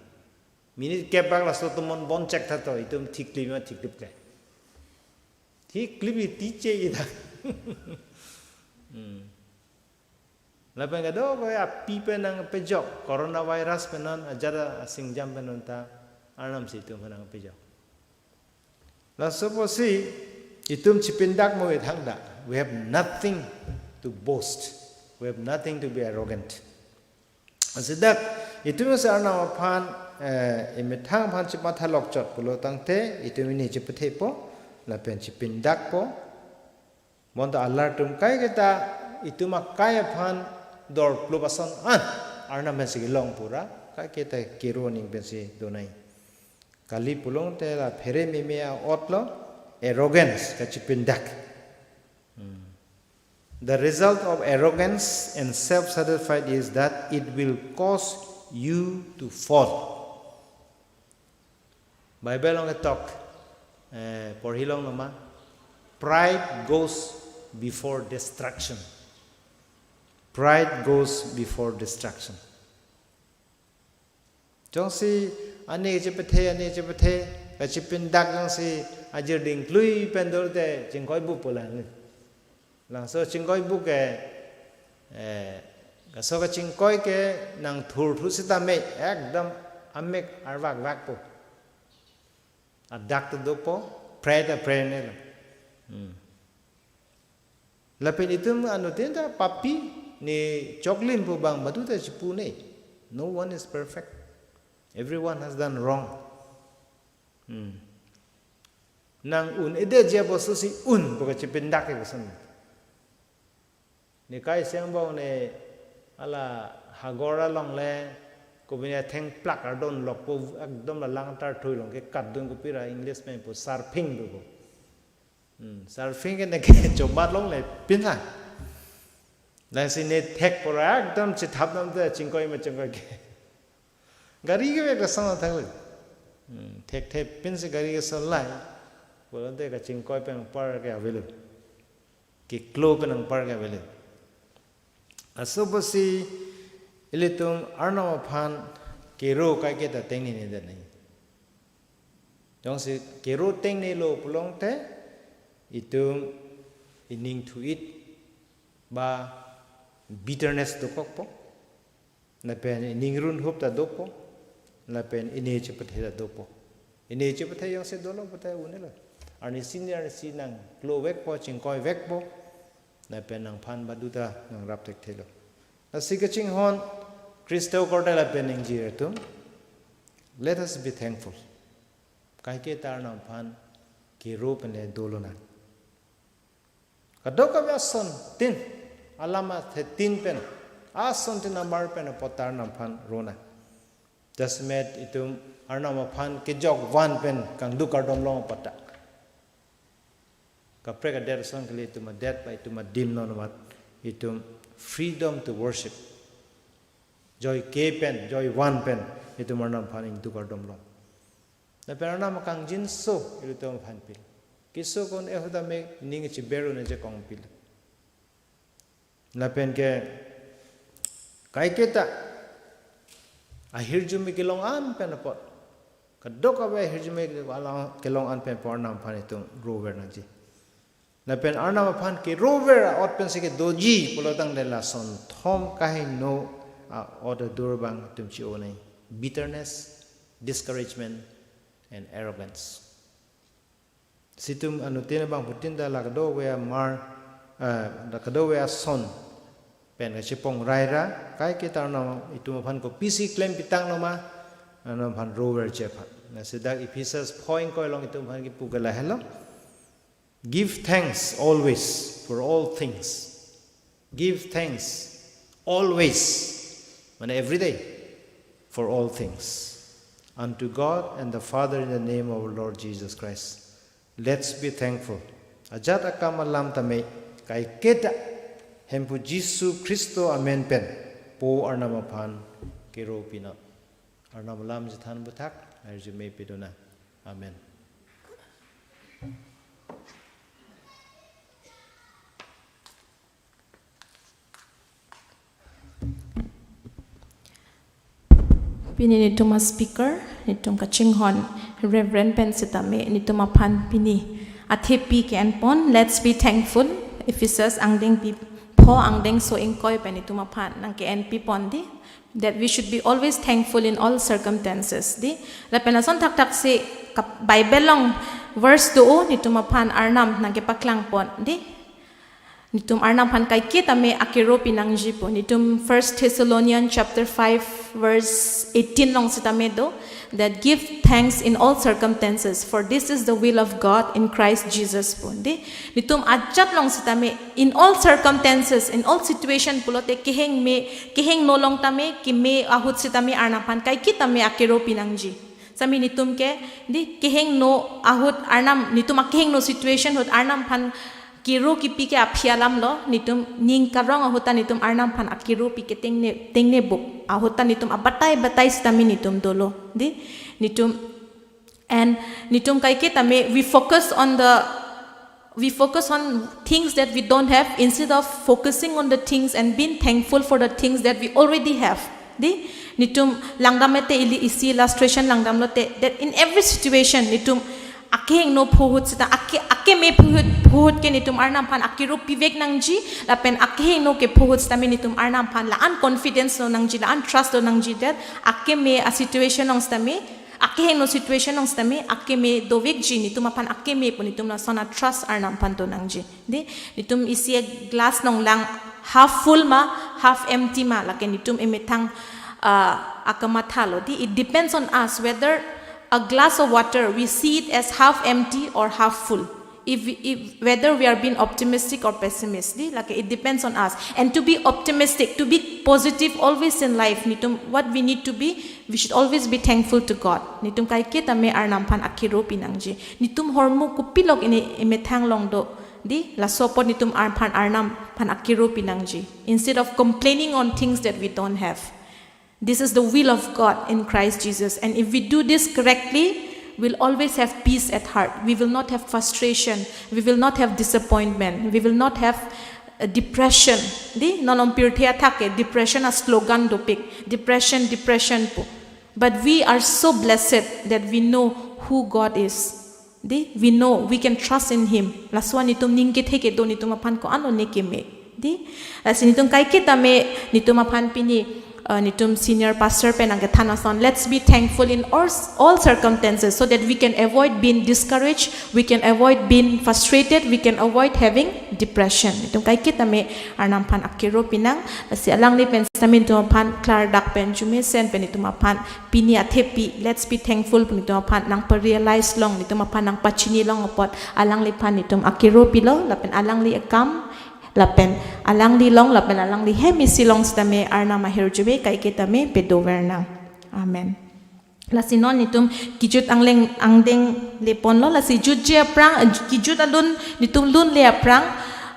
Minute kep bak laso tomon bon chek tha to, itum thik klim ma thik klim ke. Thik klim i tiche i ta. Hmm. Lapen kadokave api pen nangpejok, coronavirus pen non, ajat asingjam pen non ta, Arnam si itum nangpejok. Laso apotsi itum chipindak mo ithang da. We have nothing to boast. We have nothing to be arrogant. Lasi dak itum si Arnam aphan, eh, imethang aphan chimatha lokchot pulo tangte, itum ini chipathepo, lapen chipindakpo. Bonta alar atum kaiketa itum akai aphan dor plup ason an Arnam pensi kelong pura, kaiketa kero aning pensi donai. Kali pulote la phere meme a-ot lo, arrogance, kachipindak. Hmm. The result of arrogance and self-satisfied is that it will cause you to fall. Bible along ketok, eh, porhi longlo ma, "Pride goes before destruction." Pride goes before destruction. Jongsi ani chepethe, ani chepethe, kachipindak jongsi ajir dingklui pen dote chingkoi bupo lang. Langso chingkoi bu ke, eh, kaso kachingkoi ke nang thurthu sitame ekdom amek arvakvakpo. Adak ta dopo, pray ta pray ne lo. Hmm. Lapen itum anuttin ta papi, ne choklim pu bang badu ta chipu ne. No one is perfect. Everyone has done wrong. Hmm. Nang un-edet ji abostu si un pu kachipindak ke koson. Ne kai seng bong ne ala hagor along le kopi ne thengplak ardon lokpo, ekdom la lang tar thui long ke katdun kopi ra English pen pu surfing pu ko. Hmm, surfing ke ne ke chobat longle pin lang. Lasi ne thek pura ekdom chithap dam te chingkoi ma chingkoi ke. Gari ke vek rasam thang le. Hmm, thekthep pinsi gari ke solai. Pulote kachingkoi pen par ke avelo. Keklo pen par ke avelo. Laso apotsi ilitum Arnam aphan kero kaiketa tengnene det nai. Jongsi kero tengnelo pulote itum ining thu-it ba bitterness dokokpo. Lapen ining runhup ta dopo. Lapen ini chepethe ta dopo. Ini chepethe jongsi dolo pute un-elo. Arnisi ne arnisi nangklo vekpo, chingkoi vekpo. Lapen nangphan badu ta nangrap thekthelo. Lasi kachinghon Khristo akorte lapen ingjir atum, let us be thankful. Kaiketa Arnam aphan kero pen le dolonang. Kadokave asontin, alam athetin pen, asontin amar pen apot ta Arnam aphan ronang. Jasemet itum Arnam aphan kejok van pen kangduk kardom long apot ta. Kaprek adet ason kali itum adet ba itum adim non mat itum freedom to worship. Joike pen, joivan pen itum Arnam aphan ingduk kardom long. Lapen Arnam akangjinso ilitum aphan pil. Keso kon ehuda me ning chiberu ne je kong pil. Lapen ke kaiketa ahirjume kelong an pen apot. Kadokave ahirjume kelong an pen apot Arnam aphan itum rover nangji. Lapen Arnam aphan kerover a-ot pensi kedoji pulo tangte lason thom kaheno a-ot adur abang itum chi-onai. Bitterness, discouragement, and arrogance. Situm anuttin abangphutin ta la kadokave amar, eh, la kadokave ason pen kachepong rai ra, kaiketa Arnam itum aphan kopisi klem pitang lo ma, Arnam aphan rover chepha. Lasi dak Ephesus point koi long itum aphan kipu ke lahelo. Give thanks always for all things. Give thanks always, mane every day, for all things, unto God and the Father in the name of our Lord Jesus Christ. Let's be thankful. Ajat akam alam tame kaiketa Hemphu Jisu Khristo amen pen Po Arnam aphan kero pinang. Arnam alam chethan buthak, arjume pedona. Amen. Pini netum a speaker, netum kachinghon Reverend pen sitame, netum aphan pini athepi ke-enpon, let's be thankful. Ephesus angdengpi pho angdengso ingkoi pen netum aphan nangke-enpipon di, that we should be always thankful in all circumstances di. Lapen lason thakthak si kap-, Bible along verse do, netum aphan Arnam nangkepaklangpon di. Netum Arnam aphan kaiketa me akero pinangji pu. Netum First Thessalonians chapter five verse eighteen along sitame do, that give thanks in all circumstances, for this is the will of God in Christ Jesus pu. Di, netum ajat along sitame, in all circumstances, in all situation pulote keheng me, kehingno along tame, keme ahut sitame Arnam aphan kaiketa me akero pinangji. Sami netum ke, di, kehingno ahut Arnam, netum akehingno situation ahut Arnam aphan kero kipi ke aphi alam lo, netum ning karong ahut ta netum Arnam aphan akero pi ke tengne, tengne bup. Ahut ta netum abatai batai sitame netum dolo. Di, netum, and netum kaiketa me, we focus on the, we focus on things that we don't have instead of focusing on the things and being thankful for the things that we already have. Di, netum langdam ete ili isi illustration langdam lote, that in every situation, netum akehingno pho ahut sita, ake, akeme pho ahut, pho ahut ke netum Arnam aphan akero pivek nangji, lapen akehingno ke pho ahut sitame netum Arnam aphan la-an confidence lo nangji, la-an trust lo nangji, that akeme a situation along sitame, akehingno situation along sitame, akeme dovekji, netum aphan akeme pu netum lason a trust Arnam aphan do nangji. Di, netum isi a glass along lang half full ma, half empty ma, lake netum emethang, uh, akamatha lo. Di, it depends on us whether a glass of water, we see it as half empty or half full. If, we, if whether we are being optimistic or pessimist, di, lake it depends on us. And to be optimistic, to be positive always in life, netum, what we need to be, we should always be thankful to God. Netum kaiketa me Arnam aphan akero pinangji. Netum hormu kopilok ini emethang along do, di, laso apot netum ar-, aphan Arnam aphan akero pinangji, instead of complaining on things that we don't have. This is the will of God in Christ Jesus. And if we do this correctly, we'll always have peace at heart. We will not have frustration. We will not have disappointment. We will not have, uh, depression. Di, non pirthe athak ke depression a slogan dopik. Depression, depression pu. But we are so blessed that we know who God is. Di, we know, we can trust in Him. Laso netum ning kethe kedo netum aphan ko-an lo ne keme. Di, lasi netum kaiketa me netum aphan pini, uh, netum senior pastor pen nangkethan ason, let's be thankful in all, all circumstances so that we can avoid being discouraged, we can avoid being frustrated, we can avoid having depression. Netum kaiketa me Arnam aphan akero pinang, lasi alangli pen sitame netum aphan klardak pen arjumesen pen netum aphan pini athepi, let's be thankful pu netum aphan nangpa-realize long, netum aphan nangpachini long apot, alangliphan netum akero pilo, lapen alangli akam, lapen alangli long, lapen alangli hem isi along sitame Arnam ahirjume kaiketa me pedover nang. Amen. Lasi non netum kejut angleng angdeng lepon lo, lasi jutji aphrang, eh, kejut alun, netum lunle aphrang,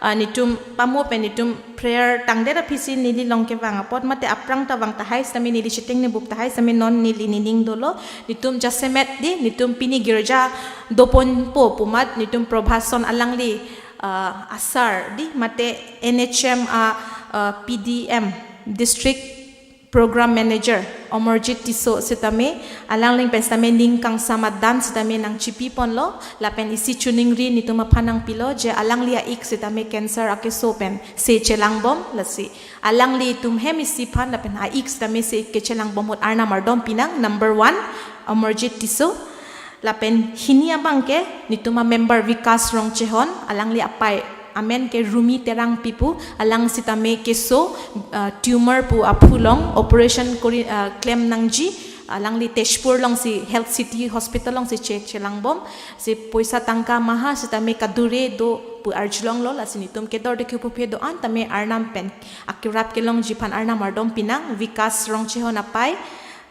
ah, netum pamo pen netum prayer tangdet aphisi neli along kevang apot, mate aphrang ta vang tahai sitame, neli chetengne bup tahai sitame non neli nening dolo, netum jasemet di, netum pini girja doponpo pu amat, netum Prabhason alangli, ah, asar di, mate N H M a, ah, P D M, District Program Manager, Amarjit Tisso sitame, alangli pen sitame ning kangsam adan sitame nangchipiponlo, lapen isi choningri netum aphan nangpilo, je alangli a-ik sitame cancer akeso pen se chelangbom, lasi alanglitum hem isi aphan lapen a-ik sitame se kechelangbom ahut Arnam ardom pinang, number one, Amarjit Tisso. Lapen hini abang ke netum a-member Vikas Rongchehon, alangli apei amen ke Rumi Terangpi pu, alang sitame keso, ah, tumor pu aphu along operation kori, ah, klem nangji, alangli Tezpur alongsi Health City Hospital alongsi che-, chelangbom, si poisa tangka maha sitame kadure do pu arjulonglo, lasi netum kedorde kepuphe do-an tame Arnam pen akerap kelongji aphan Arnam ardom pinang, Vikas Rongchehon apei,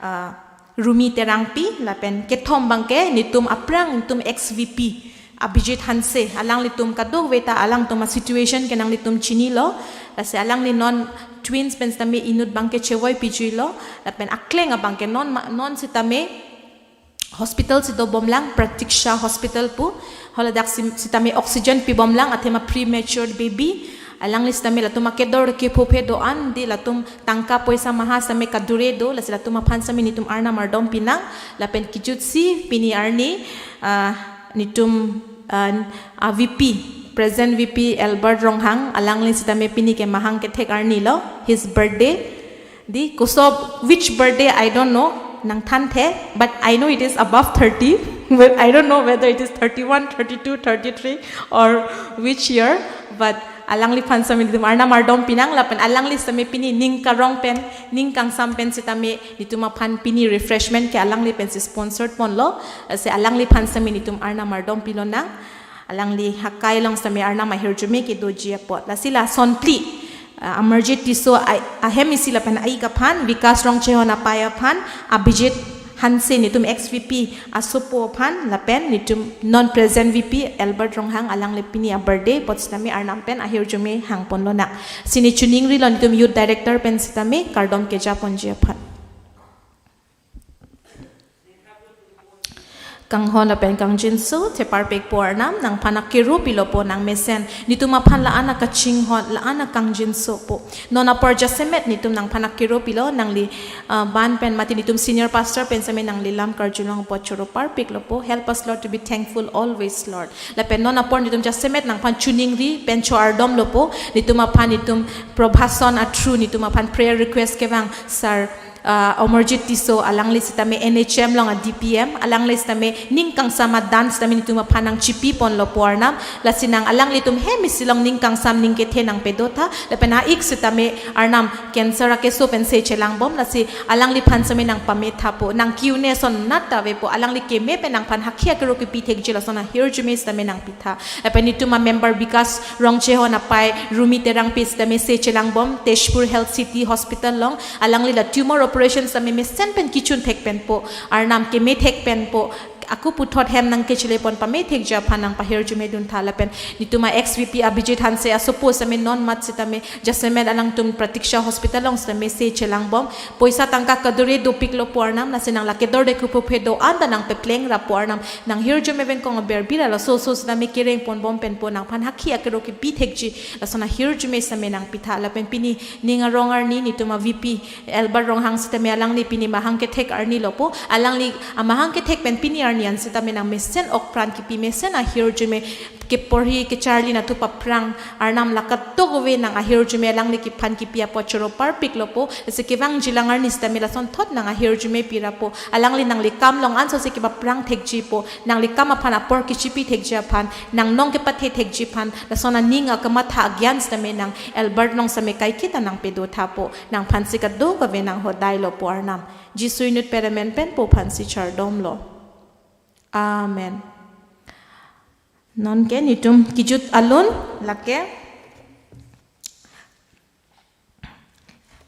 ah, Rumi Terangpi, lapen kethom abang ke netum aphrang netum ex V P, Abhijit Hanse, alanglitum kadokave ta alangtum a situation ke nanglitum chinilo, lasi alangli non twins pen sitame inut abangke chevoi pijuilo, lapen akleng abangke non ma-, non sitame hospital si dobomlang, Pratiksha Hospital pu, haladak sim-, sitame oxygen pibomlang, athema premature baby, alangli sitame latum akedor kephophe do-an, di latum tangka poisa maha sitame kadure do, lasi latum aphan sitame netum Arnam ardom pinang, lapen kijutsi pini arni, ah, netum, ah, a V P, present V P Albert Ronghang, alangli sitame pini ke mahang kethek arnilo, his birthday. Di koso, which birthday, I don't know, nangthanthe, but I know it is above thirty, but I don't know whether it is thirty-one, thirty-two, thirty-three, or which year, but alangliphan sitame netum Arnam ardom pinang, lapen alangli sitame pini ning karong pen, ning kangsam pen sitame netum aphan pini refreshment ke alangli pensi sponsored ponlo, lasi alangliphan sitame netum Arnam ardom pilonang, alangli hakai along sitame Arnam ahirjume kedoji apot. Lasi la sonphli, ah, Amarjit Tisso a-, ahem isi lapen a-ik aphan, Vikas Rongchehon apei aphan, Abhijit Hanse netum ex V P asopo aphan, lapen netum non present V P Albert Ronghang, alangli pini a birthday apot sitame Arnam pen ahirjume hangponlonang. Sini choningrilo netum youth director pen sitame kardom kejaponji aphan. Kanghon lapen kangjinso, theparpikpo Arnam, nangphan akero pilopo nangmesen, netum aphan la-an akachinghon, la-an akangjinsopo. Non apor jasemet netum nangphan akero pilo, nangli, ah, ban pen mati netum senior pastor pen sitame nangli lam karjulong apot choro parpiklopo. Help us, Lord, to be thankful always, Lord. Lapen non apor netum jasemet nangphan choningri pen cho-ardomlopo, netum aphan netum probhason a through netum aphan prayer request kevang, sir, ah, Amarjit Tisso, alangli sitame N H M along a D P M, alangli sitame ning kangsam a-dance sitame netum aphan nangchipiponlopo Arnam, lasi nang alanglitum hem isi along ning kangsam ning kethe nangpedotha, lapen a-ik sitame Arnam cancer akeso pen se chelangbom, lasi alangliphan sitame nangpamethapo, nang kiune son nat ta avepo, alangli keme pen nangphan hakhi akero kepi thekji lason ahirjume sitame nangpitha. Lapen netum a member Vikas Rongchehon apei, Rumi Terangpi sitame se chelangbom, Tezpur Health City Hospital along, alangli la tumor operation sitame mesen pen kichun thek penpo, Arnam keme thek penpo, ako puthot hem nangkechelepon pame thekji aphan nangpahirjume duntha. Lapen netum a ex V P Abhijit Hanse asopo sitame non mat sitame jasemet alangtum Pratiksha Hospital along sitame se chelangbom, poisa tangka kadure dopiklopo Arnam, lasi nang la kedor de kephophe do-an ta nangpeplengrapo Arnam, nang hirjume vengkong aber bira laso oso sitame kerengponbom penpo, nangphan hakhi akero kepi thekji lason ahirjume sitame nangpitha. Lapen pini ning arong arni netum a V P Albert Ronghang sitame alangli pini mahang kethek arnilopo, alangli amahang kethek pen pini arni an sitame nangmesen ok pran kipi, mesen ahirjume keporhi kecharli nathu paprang Arnam la kadokave nang ahirjume alangli kephan kipi apot choro parpiklopo, lasi kevangjilang arni sitame lasonthot nang ahirjume pirapo, alangli nangli kam along ansose kepaprang thekjipo, nangli kam aphan apor kechipi thekji aphan, nang nong kepathe thekji aphan, lason aning akamatha agyan sitame nang Albert along sitame kaiketa nangpedothapo, nangphansi kadokave nang hodailopo Arnam. Jisu inut peremen penpo aphansi chardomlo. Amen. Nonke netum kijut alun lake,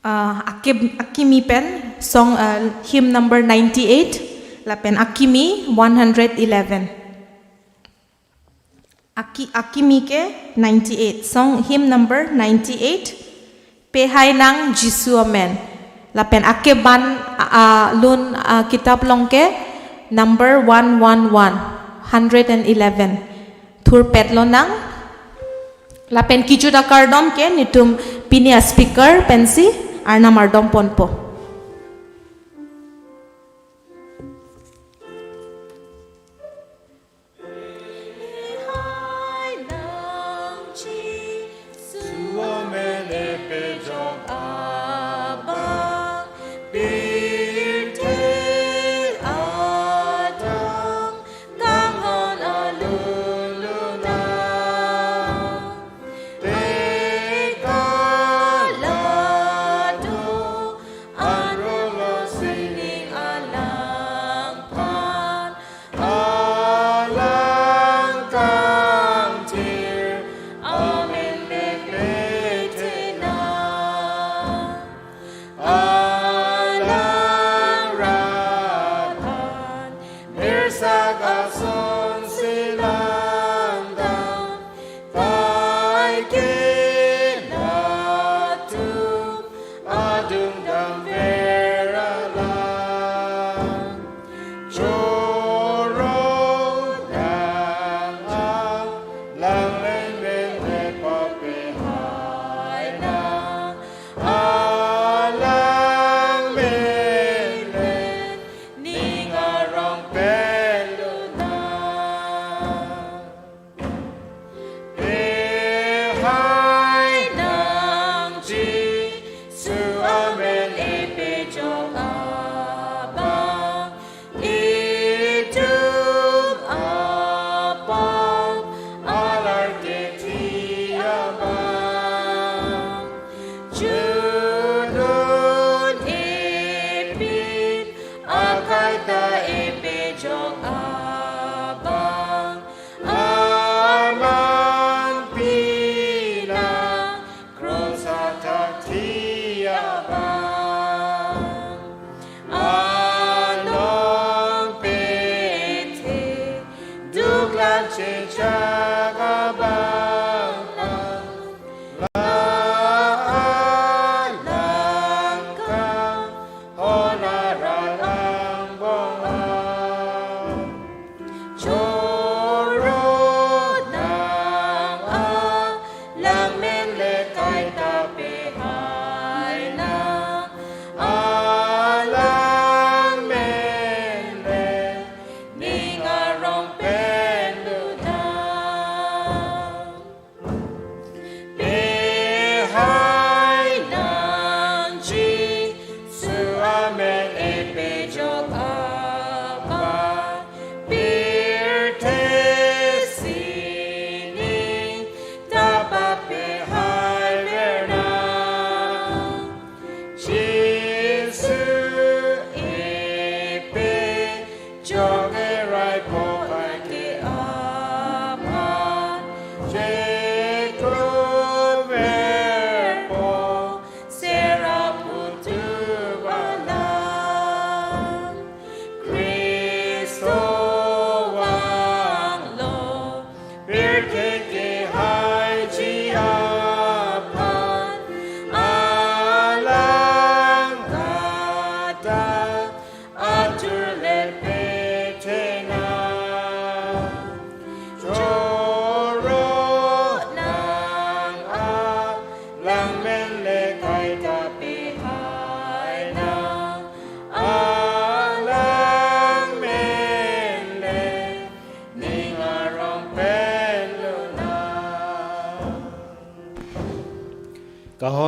ah, akim-, akimi pen song, ah, hymn number ninety-eight, lapen akimi one hundred eleven. Aki-, akimi ke ninety-eight, song hymn number ninety-eight, Pehai nang Jisu amen. Lapen akeban a, a, lun, a, kitab along ke number one one one, hundred and eleven. Thurpet lonang. Lapen kijut akardom ke netum pini a speaker pensi Arnam ardom ponpo.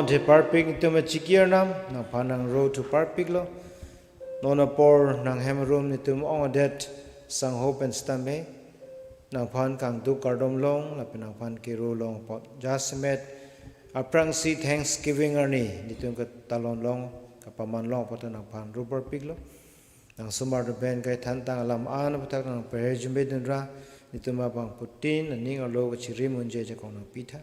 Theparpik netum achikir nam, nangphan nangro thuparpiklo. Non apor nanghem arum netum ong adet sangho pen sitame nangphan kangduk kardom long, lapen nangphan kero long apot. Jasemet aphrangsi Thanksgiving arni netum katalon long, kapaman long apot nangphan ruparpiklo. Nangsomar pen kaithan tang alam an aputhak nangpherjume dunra, netum abangphutin aning arlo kachiri munje jakong nangpitha.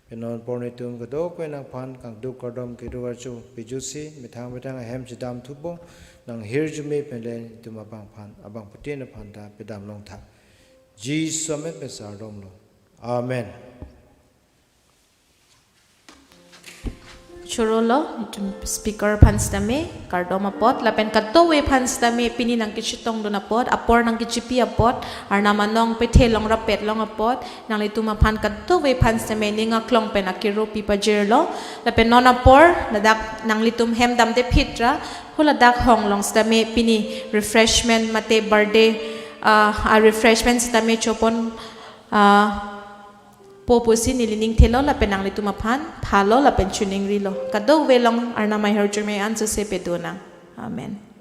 Pen non apor netum kadokave nangphan kangduk kardom kedo archo pejusi methang methang ahem chedam thupo, nanghirjume pen le netum abangphan, abangphutin aphan ta pedam longtha. Jisu amen pen sar domlo. Amen. Chorolo, itum speaker aphan sitame kardom apot, lapen kadokave aphan sitame pini nangkachetongdun apot, apor nangkachipi apot, Arnam anong pethe long rapet long apot, nanglitum aphan kadokave aphan sitame ning aklong pen akero pipajirlo, lapen non apor ladak nanglitum hem damde phitra, haladak hong along sitame pini refreshment mate birthday, ah, a refreshment sitame chopon, ah, po pusi neli ning thelo lapen nanglitum aphan phalo lapen chiningrilo. Kadokave along Arnam ahirjume ansose pedonang. Amen.